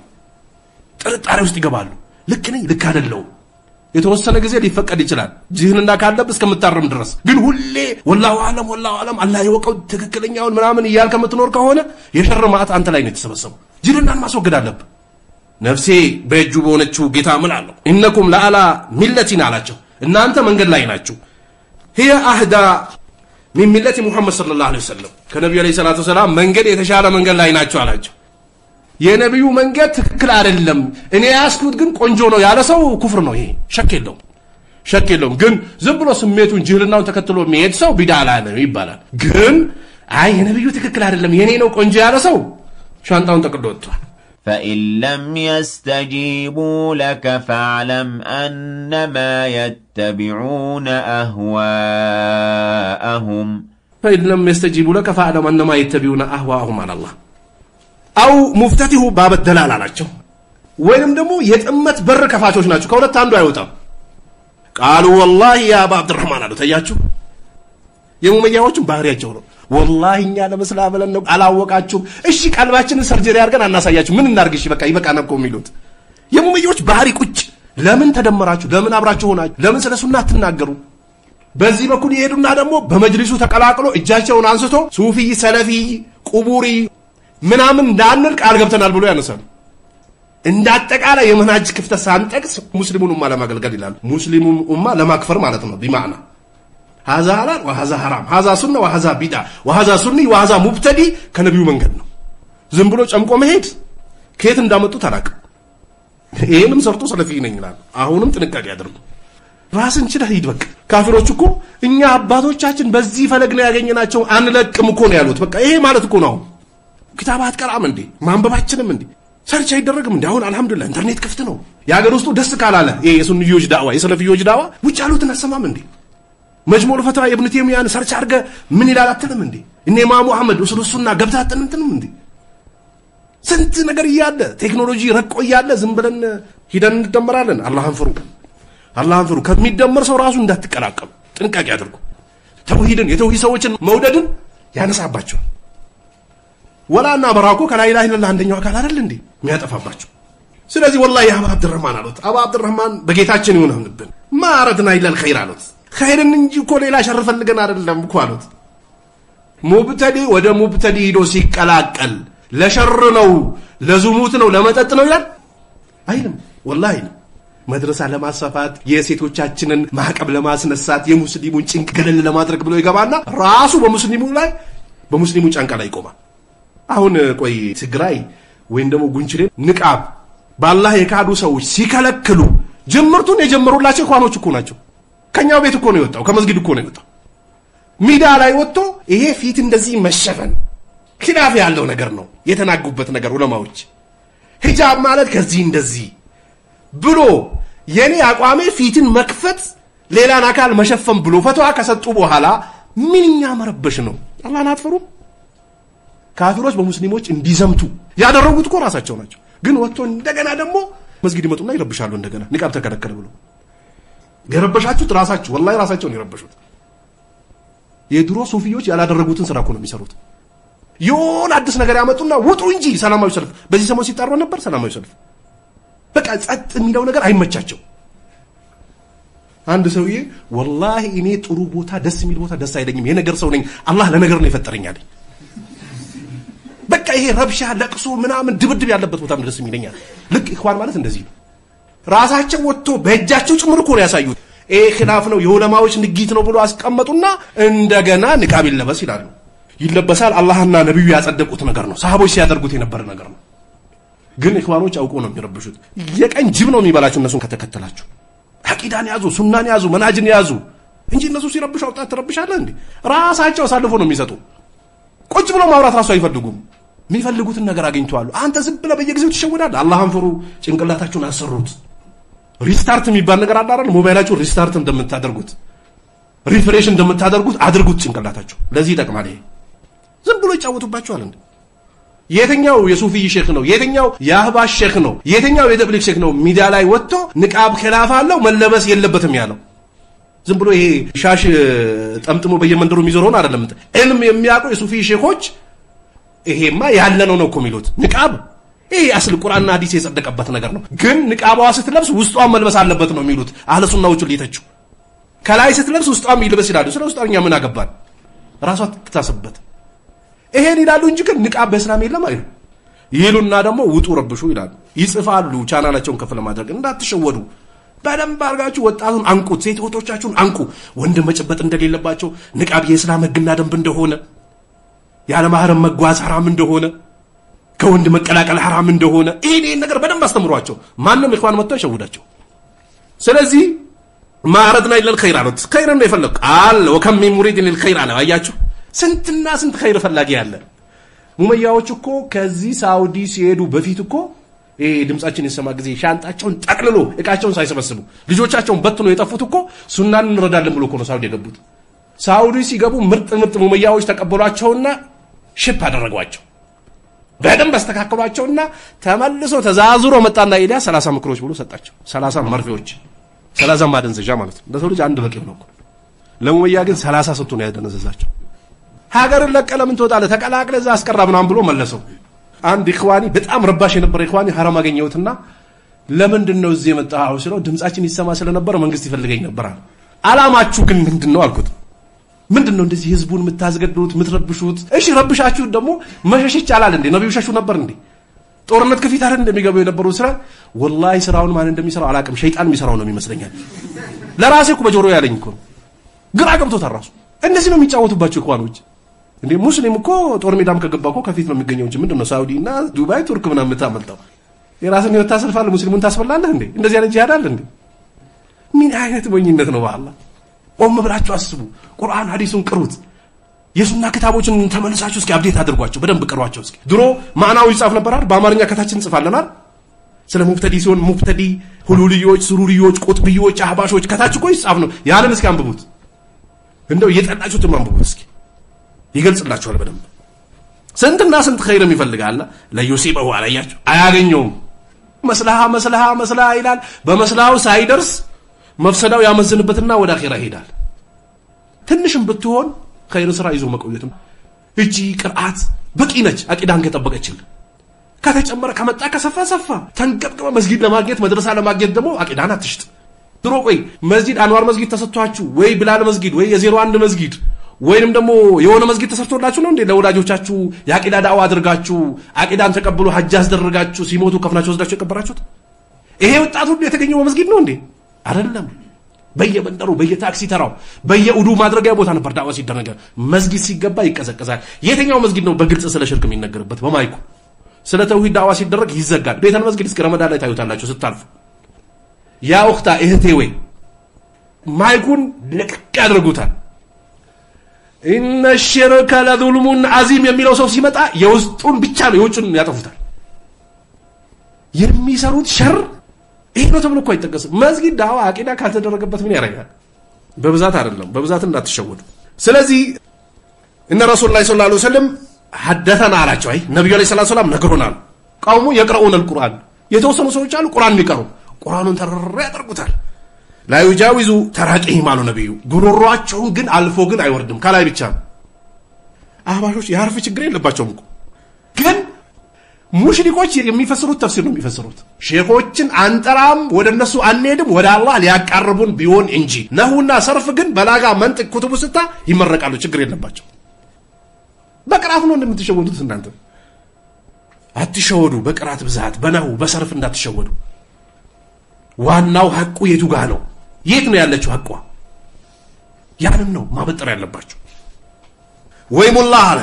S1: ጥርጣሬ ውስጥ ይገባሉ። ልክ ነኝ ልክ አይደለሁም፣ የተወሰነ ጊዜ ሊፈቀድ ይችላል ጅህልና ካለብህ እስከምታረም ድረስ። ግን ሁሌ ወላሁ አለም ወላሁ አለም አላህ ይወቀው ትክክለኛውን ምናምን እያልክ የምትኖር ከሆነ የሸር ማዕት አንተ ላይ ነው የተሰበሰበው። ጅህልናን ማስወገድ አለብህ። ነፍሴ በእጁ በሆነችው ጌታ እምላለሁ ኢነኩም ለአላ ሚለቲን አላቸው፣ እናንተ መንገድ ላይ ናችሁ። هي أهدى من ملة محمد صلى الله عليه وسلم ከነቢዩ عليه الصلاة والسلام መንገድ የተሻለ መንገድ ላይ ናችሁ አላቸው። የነቢዩ መንገድ ትክክል አይደለም እኔ ያስኩት ግን ቆንጆ ነው ያለ ሰው ኩፍር ነው። ይሄ ሸክ የለውም ሸክ የለውም። ግን ዝም ብሎ ስሜቱን ጅህልናውን ተከትሎ የሚሄድ ሰው ቢድዓ ላይ ነው ይባላል። ግን አይ የነቢዩ ትክክል አይደለም የኔ ነው ቆንጆ ያለ ሰው ሻንጣውን ጠቅልሎ ወጥቷል።
S2: فإن لم يستجيبوا لك فاعلم أنما يتبعون أهواءهم
S1: فإن لم يستجيبوا لك فاعلم أنما يتبعون أهواءهم على الله أو مفتته باب الدلال አላቸው። ወይንም ደግሞ የጥመት በር ከፋቾች ናቸው፣ ከሁለት አንዱ አይወጣም። قالوا والله يا أبا عبد الرحمن አሉ። ታያችሁ የሙመያዎቹም ባህሪያቸው ነው። ወላሂ እኛ ለመስላ ብለን ነው አላወቃችሁም። እሺ ቀልባችንን ሰርጀሪ አድርገን አናሳያችሁ ምን እናርግ? እሺ በቃ ይበቃና እኮ የሚሉት የሙመያዎች ባህሪ ቁጭ። ለምን ተደመራችሁ? ለምን አብራችሁ ሆናችሁ? ለምን ስለ ሱና አትናገሩ? በዚህ በኩል ይሄዱና ደግሞ በመጅሊሱ ተቀላቅሎ እጃቸውን አንስቶ ሱፊ፣ ሰለፊ፣ ቁቡሪ ምናምን እንዳንል ቃል ገብተናል ብሎ ያነሳሉ። እንዳጠቃላይ የመናጅ ክፍተት ሳንጠቅስ ሙስሊሙን ኡማ ለማገልገል ይላሉ። ሙስሊሙን ኡማ ለማክፈር ማለት ነው። ቢማዕና هذا حلال وهذا حرام هذا سنة وهذا بدعة وهذا سني وهذا مبتدي ከነቢዩ መንገድ ነው። ዝም ብሎ ጨምቆ መሄድ ከየት እንዳመጡት አላውቅም። ይሄንም ሰርቶ ሰለፊ ነኝ ይላል። አሁንም ጥንቃቄ አድርጉ። ራስን ችለህ ሂድ። በቃ ካፊሮች እኮ እኛ አባቶቻችን በዚህ ፈለግ ነው ያገኘናቸው አንለቅም እኮ ነው ያሉት። በቃ ይሄ ማለት እኮ ነው። ኪታብ አትቀራም እንዴ? ማንበባችንም እንዴ? search አይደረግም እንዴ? አሁን አልহামዱሊላህ ኢንተርኔት ክፍት ነው። የሀገር ውስጡ ደስ ካላለ ይሄ የሱንዮች ዳዕዋ የሰለፊዮች ዳዕዋ ውጭ ያሉትን አሰማም እንዴ? መጅሙዕ ፈትዋ ኢብኑ ተይሚያን search አድርገህ ምን ይላል አትልም እንዴ? እነ ኢማሙ አህመድ ኡሱል ሱና ገብተህ አትልም እንዴ? ስንት ነገር እያለ ቴክኖሎጂ ረቆ እያለ ዝም ብለን ሂደን እንደመራለን። አላህን ፍሩ፣ አላህን ፍሩ። ከሚደመር ሰው ራሱ እንዳትቀላቀሉ ጥንቃቄ አድርጉ። ተውሂድን የተውሂድ ሰዎችን መውደድን ያነሳባቸው። ወላና በራኮ ከላ ኢላሃ ኢለላህ አንደኛው አካል አይደል እንዴ የሚያጠፋባቸው? ስለዚህ ወላሂ አባ አብዱራህማን አሉት። አባ አብዱራህማን በጌታችን ይሁንብን ማረድና ኢለል ኸይር አሉት። ኸይርን እንጂ እኮ ሌላ ሸር ፈልገን አይደለም እኮ አሉት። ሙብተዲ ወደ ሙብተዲ ሂዶ ሲቀላቀል ለሸር ነው ለዝሙት ነው ለመጠጥ ነው ይላል አይልም። ወላሂ አይልም። መድረሳ ለማስፋፋት የሴቶቻችንን ማዕቀብ ለማስነሳት የሙስሊሙን ጭንቅ ገለል ለማድረግ ብሎ ይገባና ራሱ በሙስሊሙ ላይ በሙስሊሙ ጫንቃ ላይ ይቆማል። አሁን ቆይ ትግራይ ወይም ደግሞ ጉንችሬ ንቃብ ባላህ የካዱ ሰዎች ሲከለክሉ ጅምርቱን የጀመሩላቸው ኢኽዋኖች እኮ ናቸው። ከኛው ቤት እኮ ነው የወጣው፣ ከመስጊድ እኮ ነው የወጣው። ሚዳ ላይ ወጥቶ ይሄ ፊት እንደዚህ መሸፈን ኺላፍ ያለው ነገር ነው የተናጉበት ነገር ዑለማዎች። ሂጃብ ማለት ከዚህ እንደዚህ ብሎ የኔ አቋሜ ፊትን መክፈት ሌላን አካል መሸፈን ብሎ ፈትዋ ከሰጡ በኋላ ምንኛ መረበሽ ነው። አላህን አትፈሩም? ካፊሮች በሙስሊሞች እንዲዘምቱ ያደረጉት እኮ ራሳቸው ናቸው። ግን ወጥቶ እንደገና ደግሞ መስጊድ ይመጡና ይረብሻሉ። እንደገና ንቃብ ተከለከለ ብሎ የረበሻችሁት ራሳችሁ፣ ወላሂ ራሳቸውን የረበሹት። የድሮ ሱፊዮች ያላደረጉትን ስራ እኮ ነው የሚሰሩት። የሆነ አዲስ ነገር ያመጡና ውጡ እንጂ ሰላማዊ ሰልፍ በዚህ ሰሞን ሲጠሩ ነበር። ሰላማዊ ሰልፍ በቃ ጸጥ የሚለው ነገር አይመቻቸው። አንድ ሰውዬ ወላሂ እኔ ጥሩ ቦታ ደስ የሚል ቦታ ደስ አይለኝም፣ የነገር ሰው ነኝ፣ አላህ ለነገር ነው የፈጠረኝ አለኝ። በቃ ይሄ ረብሻ ለቅሶ ምናምን ድብድብ ያለበት ቦታ ደስ የሚለኛል። ልክ ኢኽዋን ማለት እንደዚህ ነው። ራሳቸው ወጥቶ በእጃቸው ጭምር እኮ ነው ያሳዩት። ይሄ ኺላፍ ነው የዑለማዎች ንጊት ነው ብሎ አስቀመጡና እንደገና ንቃብ ይለበስ ይላሉ። ይለበሳል። አላህና ነብዩ ያጸደቁት ነገር ነው። ሰሃቦች ሲያደርጉት የነበረ ነገር ነው። ግን ኢኽዋኖች አውቀው ነው የሚረብሹት። የቀን ጅብ ነው የሚበላችሁ እነሱን ከተከተላችሁ። አቂዳን ያዙ፣ ሱናን ያዙ፣ መናጅን ያዙ እንጂ እነሱ ሲረብሹ አውጣት ትረብሻለህ እንዴ? ራሳቸው አሳልፎ ነው የሚሰጡ። ቁጭ ብሎ ማውራት ራሱ አይፈልጉም። የሚፈልጉትን ነገር አግኝተዋል። አንተ ዝም ብለህ በየጊዜው ትሸወዳለህ። አላህን ፍሩ፣ ጭንቅላታችሁን አሰሩት። restart የሚባል ነገር አለ አይደል? ሞባይላችሁ restart እንደምታደርጉት refresh እንደምታደርጉት አድርጉት ጭንቅላታችሁ። ለዚህ ይጠቅማል። ይሄ ዝም ብሎ ይጫወቱባችኋል እንዴ? የትኛው የሱፊ ሼክ ነው? የትኛው የአህባሽ ሼክ ነው? የትኛው የተብሊግ ሼክ ነው ሚዲያ ላይ ወጥቶ ንቃብ ኺላፍ አለው መለበስ የለበትም ያለው? ዝም ብሎ ይሄ ሻሽ ጠምጥሞ በየመንደሩ የሚዞረውን አይደለም። ዕልም የሚያውቁ የሱፊ ሼኮች ይሄማ ያለ ነው ነው እኮ የሚሉት። ንቃብ ይሄ አስል ቁርአንና ሐዲስ የጸደቀበት ነገር ነው። ግን ንቃቧ ስትለብስ ውስጧን መልበስ አለበት ነው የሚሉት አህለ ሱናዎቹ ሊተቹ። ከላይ ስትለብስ ውስጧም ይልበስ ይላሉ። ስለ ውስጧ እኛ ምን አገባን? ራሷ ትታሰብበት። ይሄን ይላሉ እንጂ ግን ንቃብ በእስላም የለም አይሉ ይሉና ደግሞ ውጡ ረብሹ ይላሉ። ይጽፋሉ ቻናላቸውን ከፍ ለማድረግ እንዳትሸወዱ። በደንብ አድርጋችሁ ወጣቱን አንቁት፣ ሴት እህቶቻችሁን አንቁ። ወንድ መጨበጥ እንደሌለባቸው፣ ንቃብ የእስላም ህግና ደንብ እንደሆነ፣ ያለ ማህረም መጓዝ ሐራም እንደሆነ፣ ከወንድ መቀላቀል ሐራም እንደሆነ ይሄን ነገር በደንብ አስተምሯቸው። ማንም ኢኽዋን መጥቶ አይሸውዳቸው። ስለዚህ ማረድና ኢለል ኸይር አሉት። ኸይርን ነው የፈለግ ቃል ወከም ሚን ሙሪድን ሊልኸይር አለ። አያችሁ ስንትና ስንት ኸይር ፈላጊ አለ። ሙመያዎች እኮ ከዚህ ሳውዲ ሲሄዱ በፊት እኮ ይሄ ድምጻችን የሰማ ጊዜ ሻንጣቸውን ጠቅልሎ እቃቸውን ሳይሰበስቡ ልጆቻቸውን በትኖ የጠፉት እኮ ሱናን እንረዳለን ብሎ እኮ ነው ሳውዲ የገቡት። ሳውዲ ሲገቡ ምርጥ ምርጥ ሙመያዎች ተቀበሏቸውና shape አደረጓቸው። በደንብ አስተካከሏቸውና ተመልሶ ተዛዝሮ መጣና ኤልያስ 30 ምክሮች ብሎ ሰጣቸው። 30 መርፌዎች፣ 30 ማደንዘዣ ማለት ነው። ለሰው ልጅ አንድ በቂ ነው እኮ። ለሙመያ ግን 30 ሰጥቶ ነው ያደነዘዛቸው። ሀገርን ለቀህ ለምን ትወጣለህ? ተቀላቅለህ እዛ አስቀራ ምናምን ብሎ መለሰው። አንድ ኢኽዋኒ በጣም ረባሽ የነበረ ኢኽዋኒ ሐረም አገኘሁትና ለምንድን ነው እዚህ የመጣኸው ስለው ድምጻችን ይሰማ ስለነበረ መንግስት ይፈልገኝ ነበር አለ። አላማችሁ ግን ምንድን ነው አልኩት። ምንድን ነው እንደዚህ ህዝቡን የምታስገድሉት የምትረብሹት? እሺ ረብሻችሁ ደግሞ መሸሽ ይቻላል እንዴ? ነብዩ ሸሹ ነበር እንዴ? ጦርነት ከፊት አይደል እንደሚገባው የነበረው ስራ? ወላሂ ስራውን ማን እንደሚሰራው አላውቅም፣ ሸይጣን የሚሰራው ነው የሚመስለኛል። ለራሴ እኮ በጆሮ ያለኝ እኮ ግራ ገብቶታል ራሱ። እንደዚህ ነው የሚጫወቱባቸው ኢኽዋኖች። እንዴ ሙስሊም እኮ ጦር ሜዳም ከገባ እኮ ከፊት ነው የሚገኘው እንጂ ምንድነው ሳውዲ እና ዱባይ ቱርክ ምናምን የምታመልጠው? የራስን ህይወት ታሰልፋለህ፣ ሙስሊሙን ታስበላለህ እንዴ? እንደዚህ አይነት ጂሃድ አለ እንዴ? ምን አይነት ሞኝነት ነው? በአላህ ቆም ብላችሁ አስቡ። ቁርአን ሐዲሱን ቅሩት። የሱና ክታቦችን ተመልሳችሁ እስኪ update አድርጓቸው፣ በደንብ ቅሯቸው እስኪ። ድሮ ማዕናው ይጻፍ ነበር አይደል? በአማርኛ ከታችን እንጽፋለን አይደል? ስለ ሙብተዲ ሲሆን ሙብተዲ፣ ሁሉልዮች፣ ሱሩሪዮች፣ ቁጥብዮች፣ አህባሾች ከታች እኮ ይጻፍ ነው። ያንን እስኪ አንብቡት። እንደው እየጠላችሁትም አንብቡት እስኪ፣ ይገልጽላችኋል በደንብ። ስንትና ስንት ኸይርም ይፈልጋል። ለዩሲበሁ አላያችሁ አያገኘውም። መስለሃ መስለሃ መስለሃ ይላል። በመስለሃው ሳይደርስ መፍሰዳው ያመዝንበትና ወደ አኺራ ይሄዳል። ትንሽም ብትሆን ኸይር ስራ ይዞ መቆየትም እጂ ቅርአት በቂ ነች። አቂዳን ከጠበቀችል ከተጨመረ ከመጣ ከሰፋ ሰፋ ተንቀብቅበ መስጊድ ለማግኘት መድረሳ ለማግኘት ደግሞ አቂዳን አትሽጥ። ድሮ ቆይ መስጊድ አንዋር መስጊድ ተሰጥቷችሁ ወይ ብላል መስጊድ ወይ የ01 መስጊድ ወይንም ደግሞ የሆነ መስጊድ ተሰርቶላችሁ ነው እንዴ ለወላጆቻችሁ የአቂዳ ዳዋ አድርጋችሁ አቂዳን ተቀብሎ ሐጅ አስደረጋችሁ ሲሞቱ ከፍናችሁ ወስዳችሁ የቀበራችሁት? ይሄ ወጣት ሁሉ የተገኘው በመስጊድ ነው እንዴ? አይደለም። በየመንደሩ በየታክሲ ተራው በየኡዱ ማድረጊያ ቦታ ነበር ዳዋ ሲደረግ። መስጊድ ሲገባ ይቀዘቅዛል። የትኛው መስጊድ ነው በግልጽ ስለ ሽርክ የሚነገርበት? በማይኩ ስለ ተውሂድ ዳዋ ሲደረግ ይዘጋል። ቤተል መስጊድ እስከ ረመዳን ላይ ታዩታላችሁ ስታልፉ። ያ ኡኽታ እህቴ ወይ ማይኩን ልቅቅ ያደርጉታል። ኢነ ሽርከ ለዙልሙን አዚም የሚለው ሰው ሲመጣ የውስጡን ብቻ ነው የውጩን ያጠፉታል። የሚሰሩት ሸር ይሄ ነው ተብሎ እኮ አይጠቀስም። መስጊድ ዳዋ አቂዳ ካልተደረገበት ምን ያደርጋል? በብዛት አይደለም፣ በብዛት እንዳትሸወዱ። ስለዚህ እነ ረሱል صلى الله عليه وسلم حدثنا አላቸው። አይ ነብዩ عليه الصلاة والسلام ነግሮናል። قوم يقرؤون القرآن የተወሰኑ ሰዎች አሉ ቁርአን የሚቀሩ ቁርአኑን ተረረ ያደርጉታል። لا يجاوز تراقيهم አሉ ነብዩ። ጉሮሯቸውን ግን አልፎ ግን አይወርድም፣ ከላይ ብቻ ነው። አህባሾች የሐርፍ ችግር የለባቸውም እኮ ግን ሙሽሪኮች የሚፈስሩት ተፍሲር ነው የሚፈስሩት። ሼኾችን አንጠራም፣ ወደ እነሱ አንሄድም፣ ወደ አላህ ሊያቃርቡን ቢሆን እንጂ። ነሁና ሰርፍ ግን በላጋ መንጥቅ ኩቱቡ ስታ ይመረቃሉ፣ ችግር የለባቸው። በቅራት ነው እንደምትሸወዱት እናንተ አትሸወዱ። በቅራት ብዛት በነሁ በሰርፍ እንዳትሸወዱ። ዋናው ሐቁ የቱ ጋር ነው? የት ነው ያለችው ሐቋ? ያንን ነው ማበጠር ያለባቸው። ወይሙላህ አለ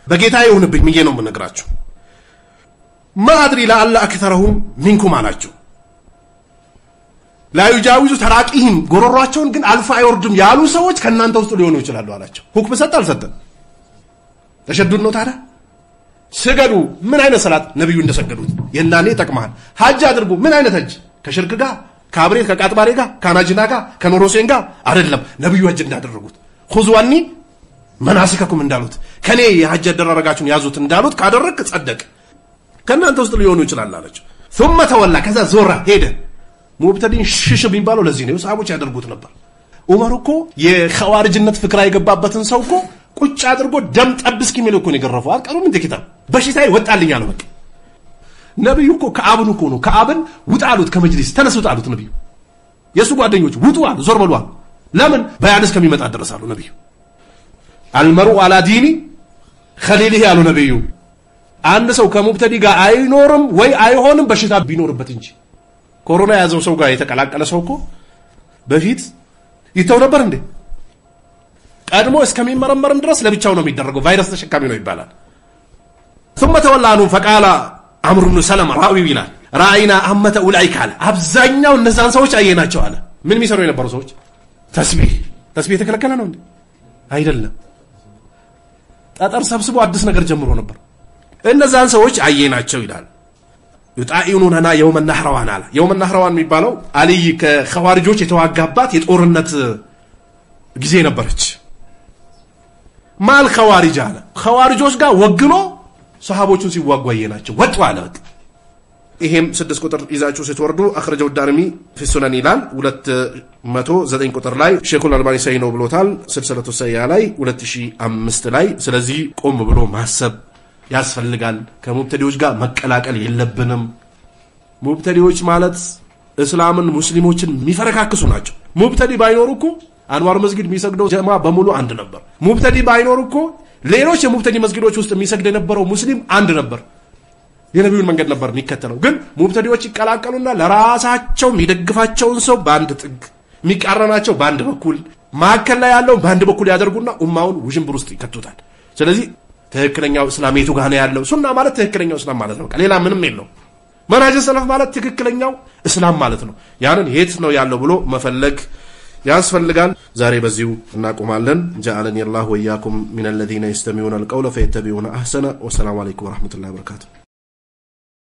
S1: በጌታ ይሁንብኝ ብዬ ነው የምነግራቸው። ما أدري لعل أكثرهم منكم አላቸው። لا يجاوز تراقيهم ጎሮሯቸውን ግን አልፎ አይወርድም ያሉ ሰዎች ከእናንተ ውስጥ ሊሆኑ ይችላሉ አላቸው። ሁክም ሰጠ አልሰጠም? ተሸዱድ ነው ታዲያ። ስገዱ። ምን አይነት ሰላት? ነብዩ እንደሰገዱት የናኔ ይጠቅማል። ሐጅ አድርጉ። ምን አይነት ሐጅ? ከሽርክ ጋር፣ ከአብሬት ከቃጥባሬ ጋር፣ ከአናጅና ጋር፣ ከኖሮሴን ጋር አይደለም። ነብዩ ሐጅ እንዳደረጉት خذوا عني مناسككم እንዳሉት ከኔ የሐጅ አደራረጋችሁን ያዙት እንዳሉት ካደረግክ ጸደቅ። ከእናንተ ውስጥ ሊሆኑ ይችላል አላቸው። ثم تولى ከዛ ዞራ ሄደ። ሙብተዲን ሽሽ የሚባለው ለዚህ ነው። ሰሃቦች ያደርጉት ነበር። ዑመር እኮ የኸዋሪጅነት ፍክራ የገባበትን ሰው እኮ ቁጭ አድርጎ ደም ጠብ እስኪሚል እኮ ነው የገረፈው። አትቀሩም እንደ ኪታብ በሽታዬ ወጣልኝ አለው። በቃ ነብዩ እኮ ከአብን እኮ ነው። ከአብን ውጣ አሉት፣ ከመጅሊስ ተነስ ውጣ አሉት ነብዩ። የሱ ጓደኞች ውጡ አሉ፣ ዞር በሉ አሉ። ለምን በያን እስከሚመጣ ድረስ አሉ ነብዩ። المرء على دين خليله አሉ ነብዩ። አንድ ሰው ከሙብተዲ ጋር አይኖርም ወይ አይሆንም በሽታ ቢኖርበት እንጂ። ኮሮና የያዘው ሰው ጋር የተቀላቀለ ሰው እኮ በፊት ይተው ነበር እንዴ? ቀድሞ እስከሚመረመርም ድረስ ለብቻው ነው የሚደረገው፣ ቫይረስ ተሸካሚ ነው ይባላል። ثم تولى عنهم فقال عمرو بن سلمة راوي ይላል رأينا عامة أولئك አለ። አብዛኛው እነዛን ሰዎች አየናቸው አለ። ምን የሚሰሩ የነበሩ ሰዎች? ተስቢህ። ተስቢህ የተከለከለ ነው እንዴ? አይደለም። ጠጠር ሰብስቦ አዲስ ነገር ጀምሮ ነበር። እነዛን ሰዎች አየናቸው ይላል። يطائنوننا يوم النهروان አለ። يوم النهروان የሚባለው አልይ ከኸዋሪጆች የተዋጋባት የጦርነት ጊዜ ነበረች። مع الخوارج አለ። ኸዋሪጆች ጋር ወግኖ ሰሃቦቹን ሲዋጉ አየናቸው። ወጡ አለ። በቃ ይሄም 6 ቁጥር ይዛችሁ ስትወርዱ أخرجه الدارمي في السنن ይላል 209 ቁጥር ላይ ሼኹል አልባኒ ሰሂህ ነው ብሎታል سلسلة الصحيحة ላይ 2005 ላይ። ስለዚህ ቆም ብሎ ማሰብ ያስፈልጋል። ከሙብተዲዎች ጋር መቀላቀል የለብንም። ሙብተዲዎች ማለት እስላምን ሙስሊሞችን የሚፈረካክሱ ናቸው። ሙብተዲ ባይኖሩ እኮ አንዋር መስጊድ የሚሰግደው ጀማ በሙሉ አንድ ነበር። ሙብተዲ ባይኖሩ እኮ ሌሎች የሙብተዲ መስጊዶች ውስጥ የሚሰግድ የነበረው ሙስሊም አንድ ነበር። የነቢዩን መንገድ ነበር የሚከተለው። ግን ሙብተዲዎች ይቀላቀሉና ለራሳቸው የሚደግፋቸውን ሰው በአንድ ጥግ፣ የሚቃረናቸው በአንድ በኩል፣ ማዕከል ላይ ያለው በአንድ በኩል ያደርጉና ኡማውን ውዥንብር ውስጥ ይከቱታል። ስለዚህ ትክክለኛው እስላም የቱ ጋር ነው ያለው? ሱና ማለት ትክክለኛው እስላም ማለት ነው። ሌላ ምንም የለው። መንሃጅ ሰለፍ ማለት ትክክለኛው እስላም ማለት ነው። ያንን የት ነው ያለው ብሎ መፈለግ ያስፈልጋል። ዛሬ በዚሁ እናቆማለን። ጀዐለኒ አላሁ ወኢያኩም ሚነል ለዚነ የስተሚዑነ አልቀውለ ፈየተቢዑነ አህሰነ። ወሰላሙ አለይኩም ወረሕመቱላሂ ወበረካቱ።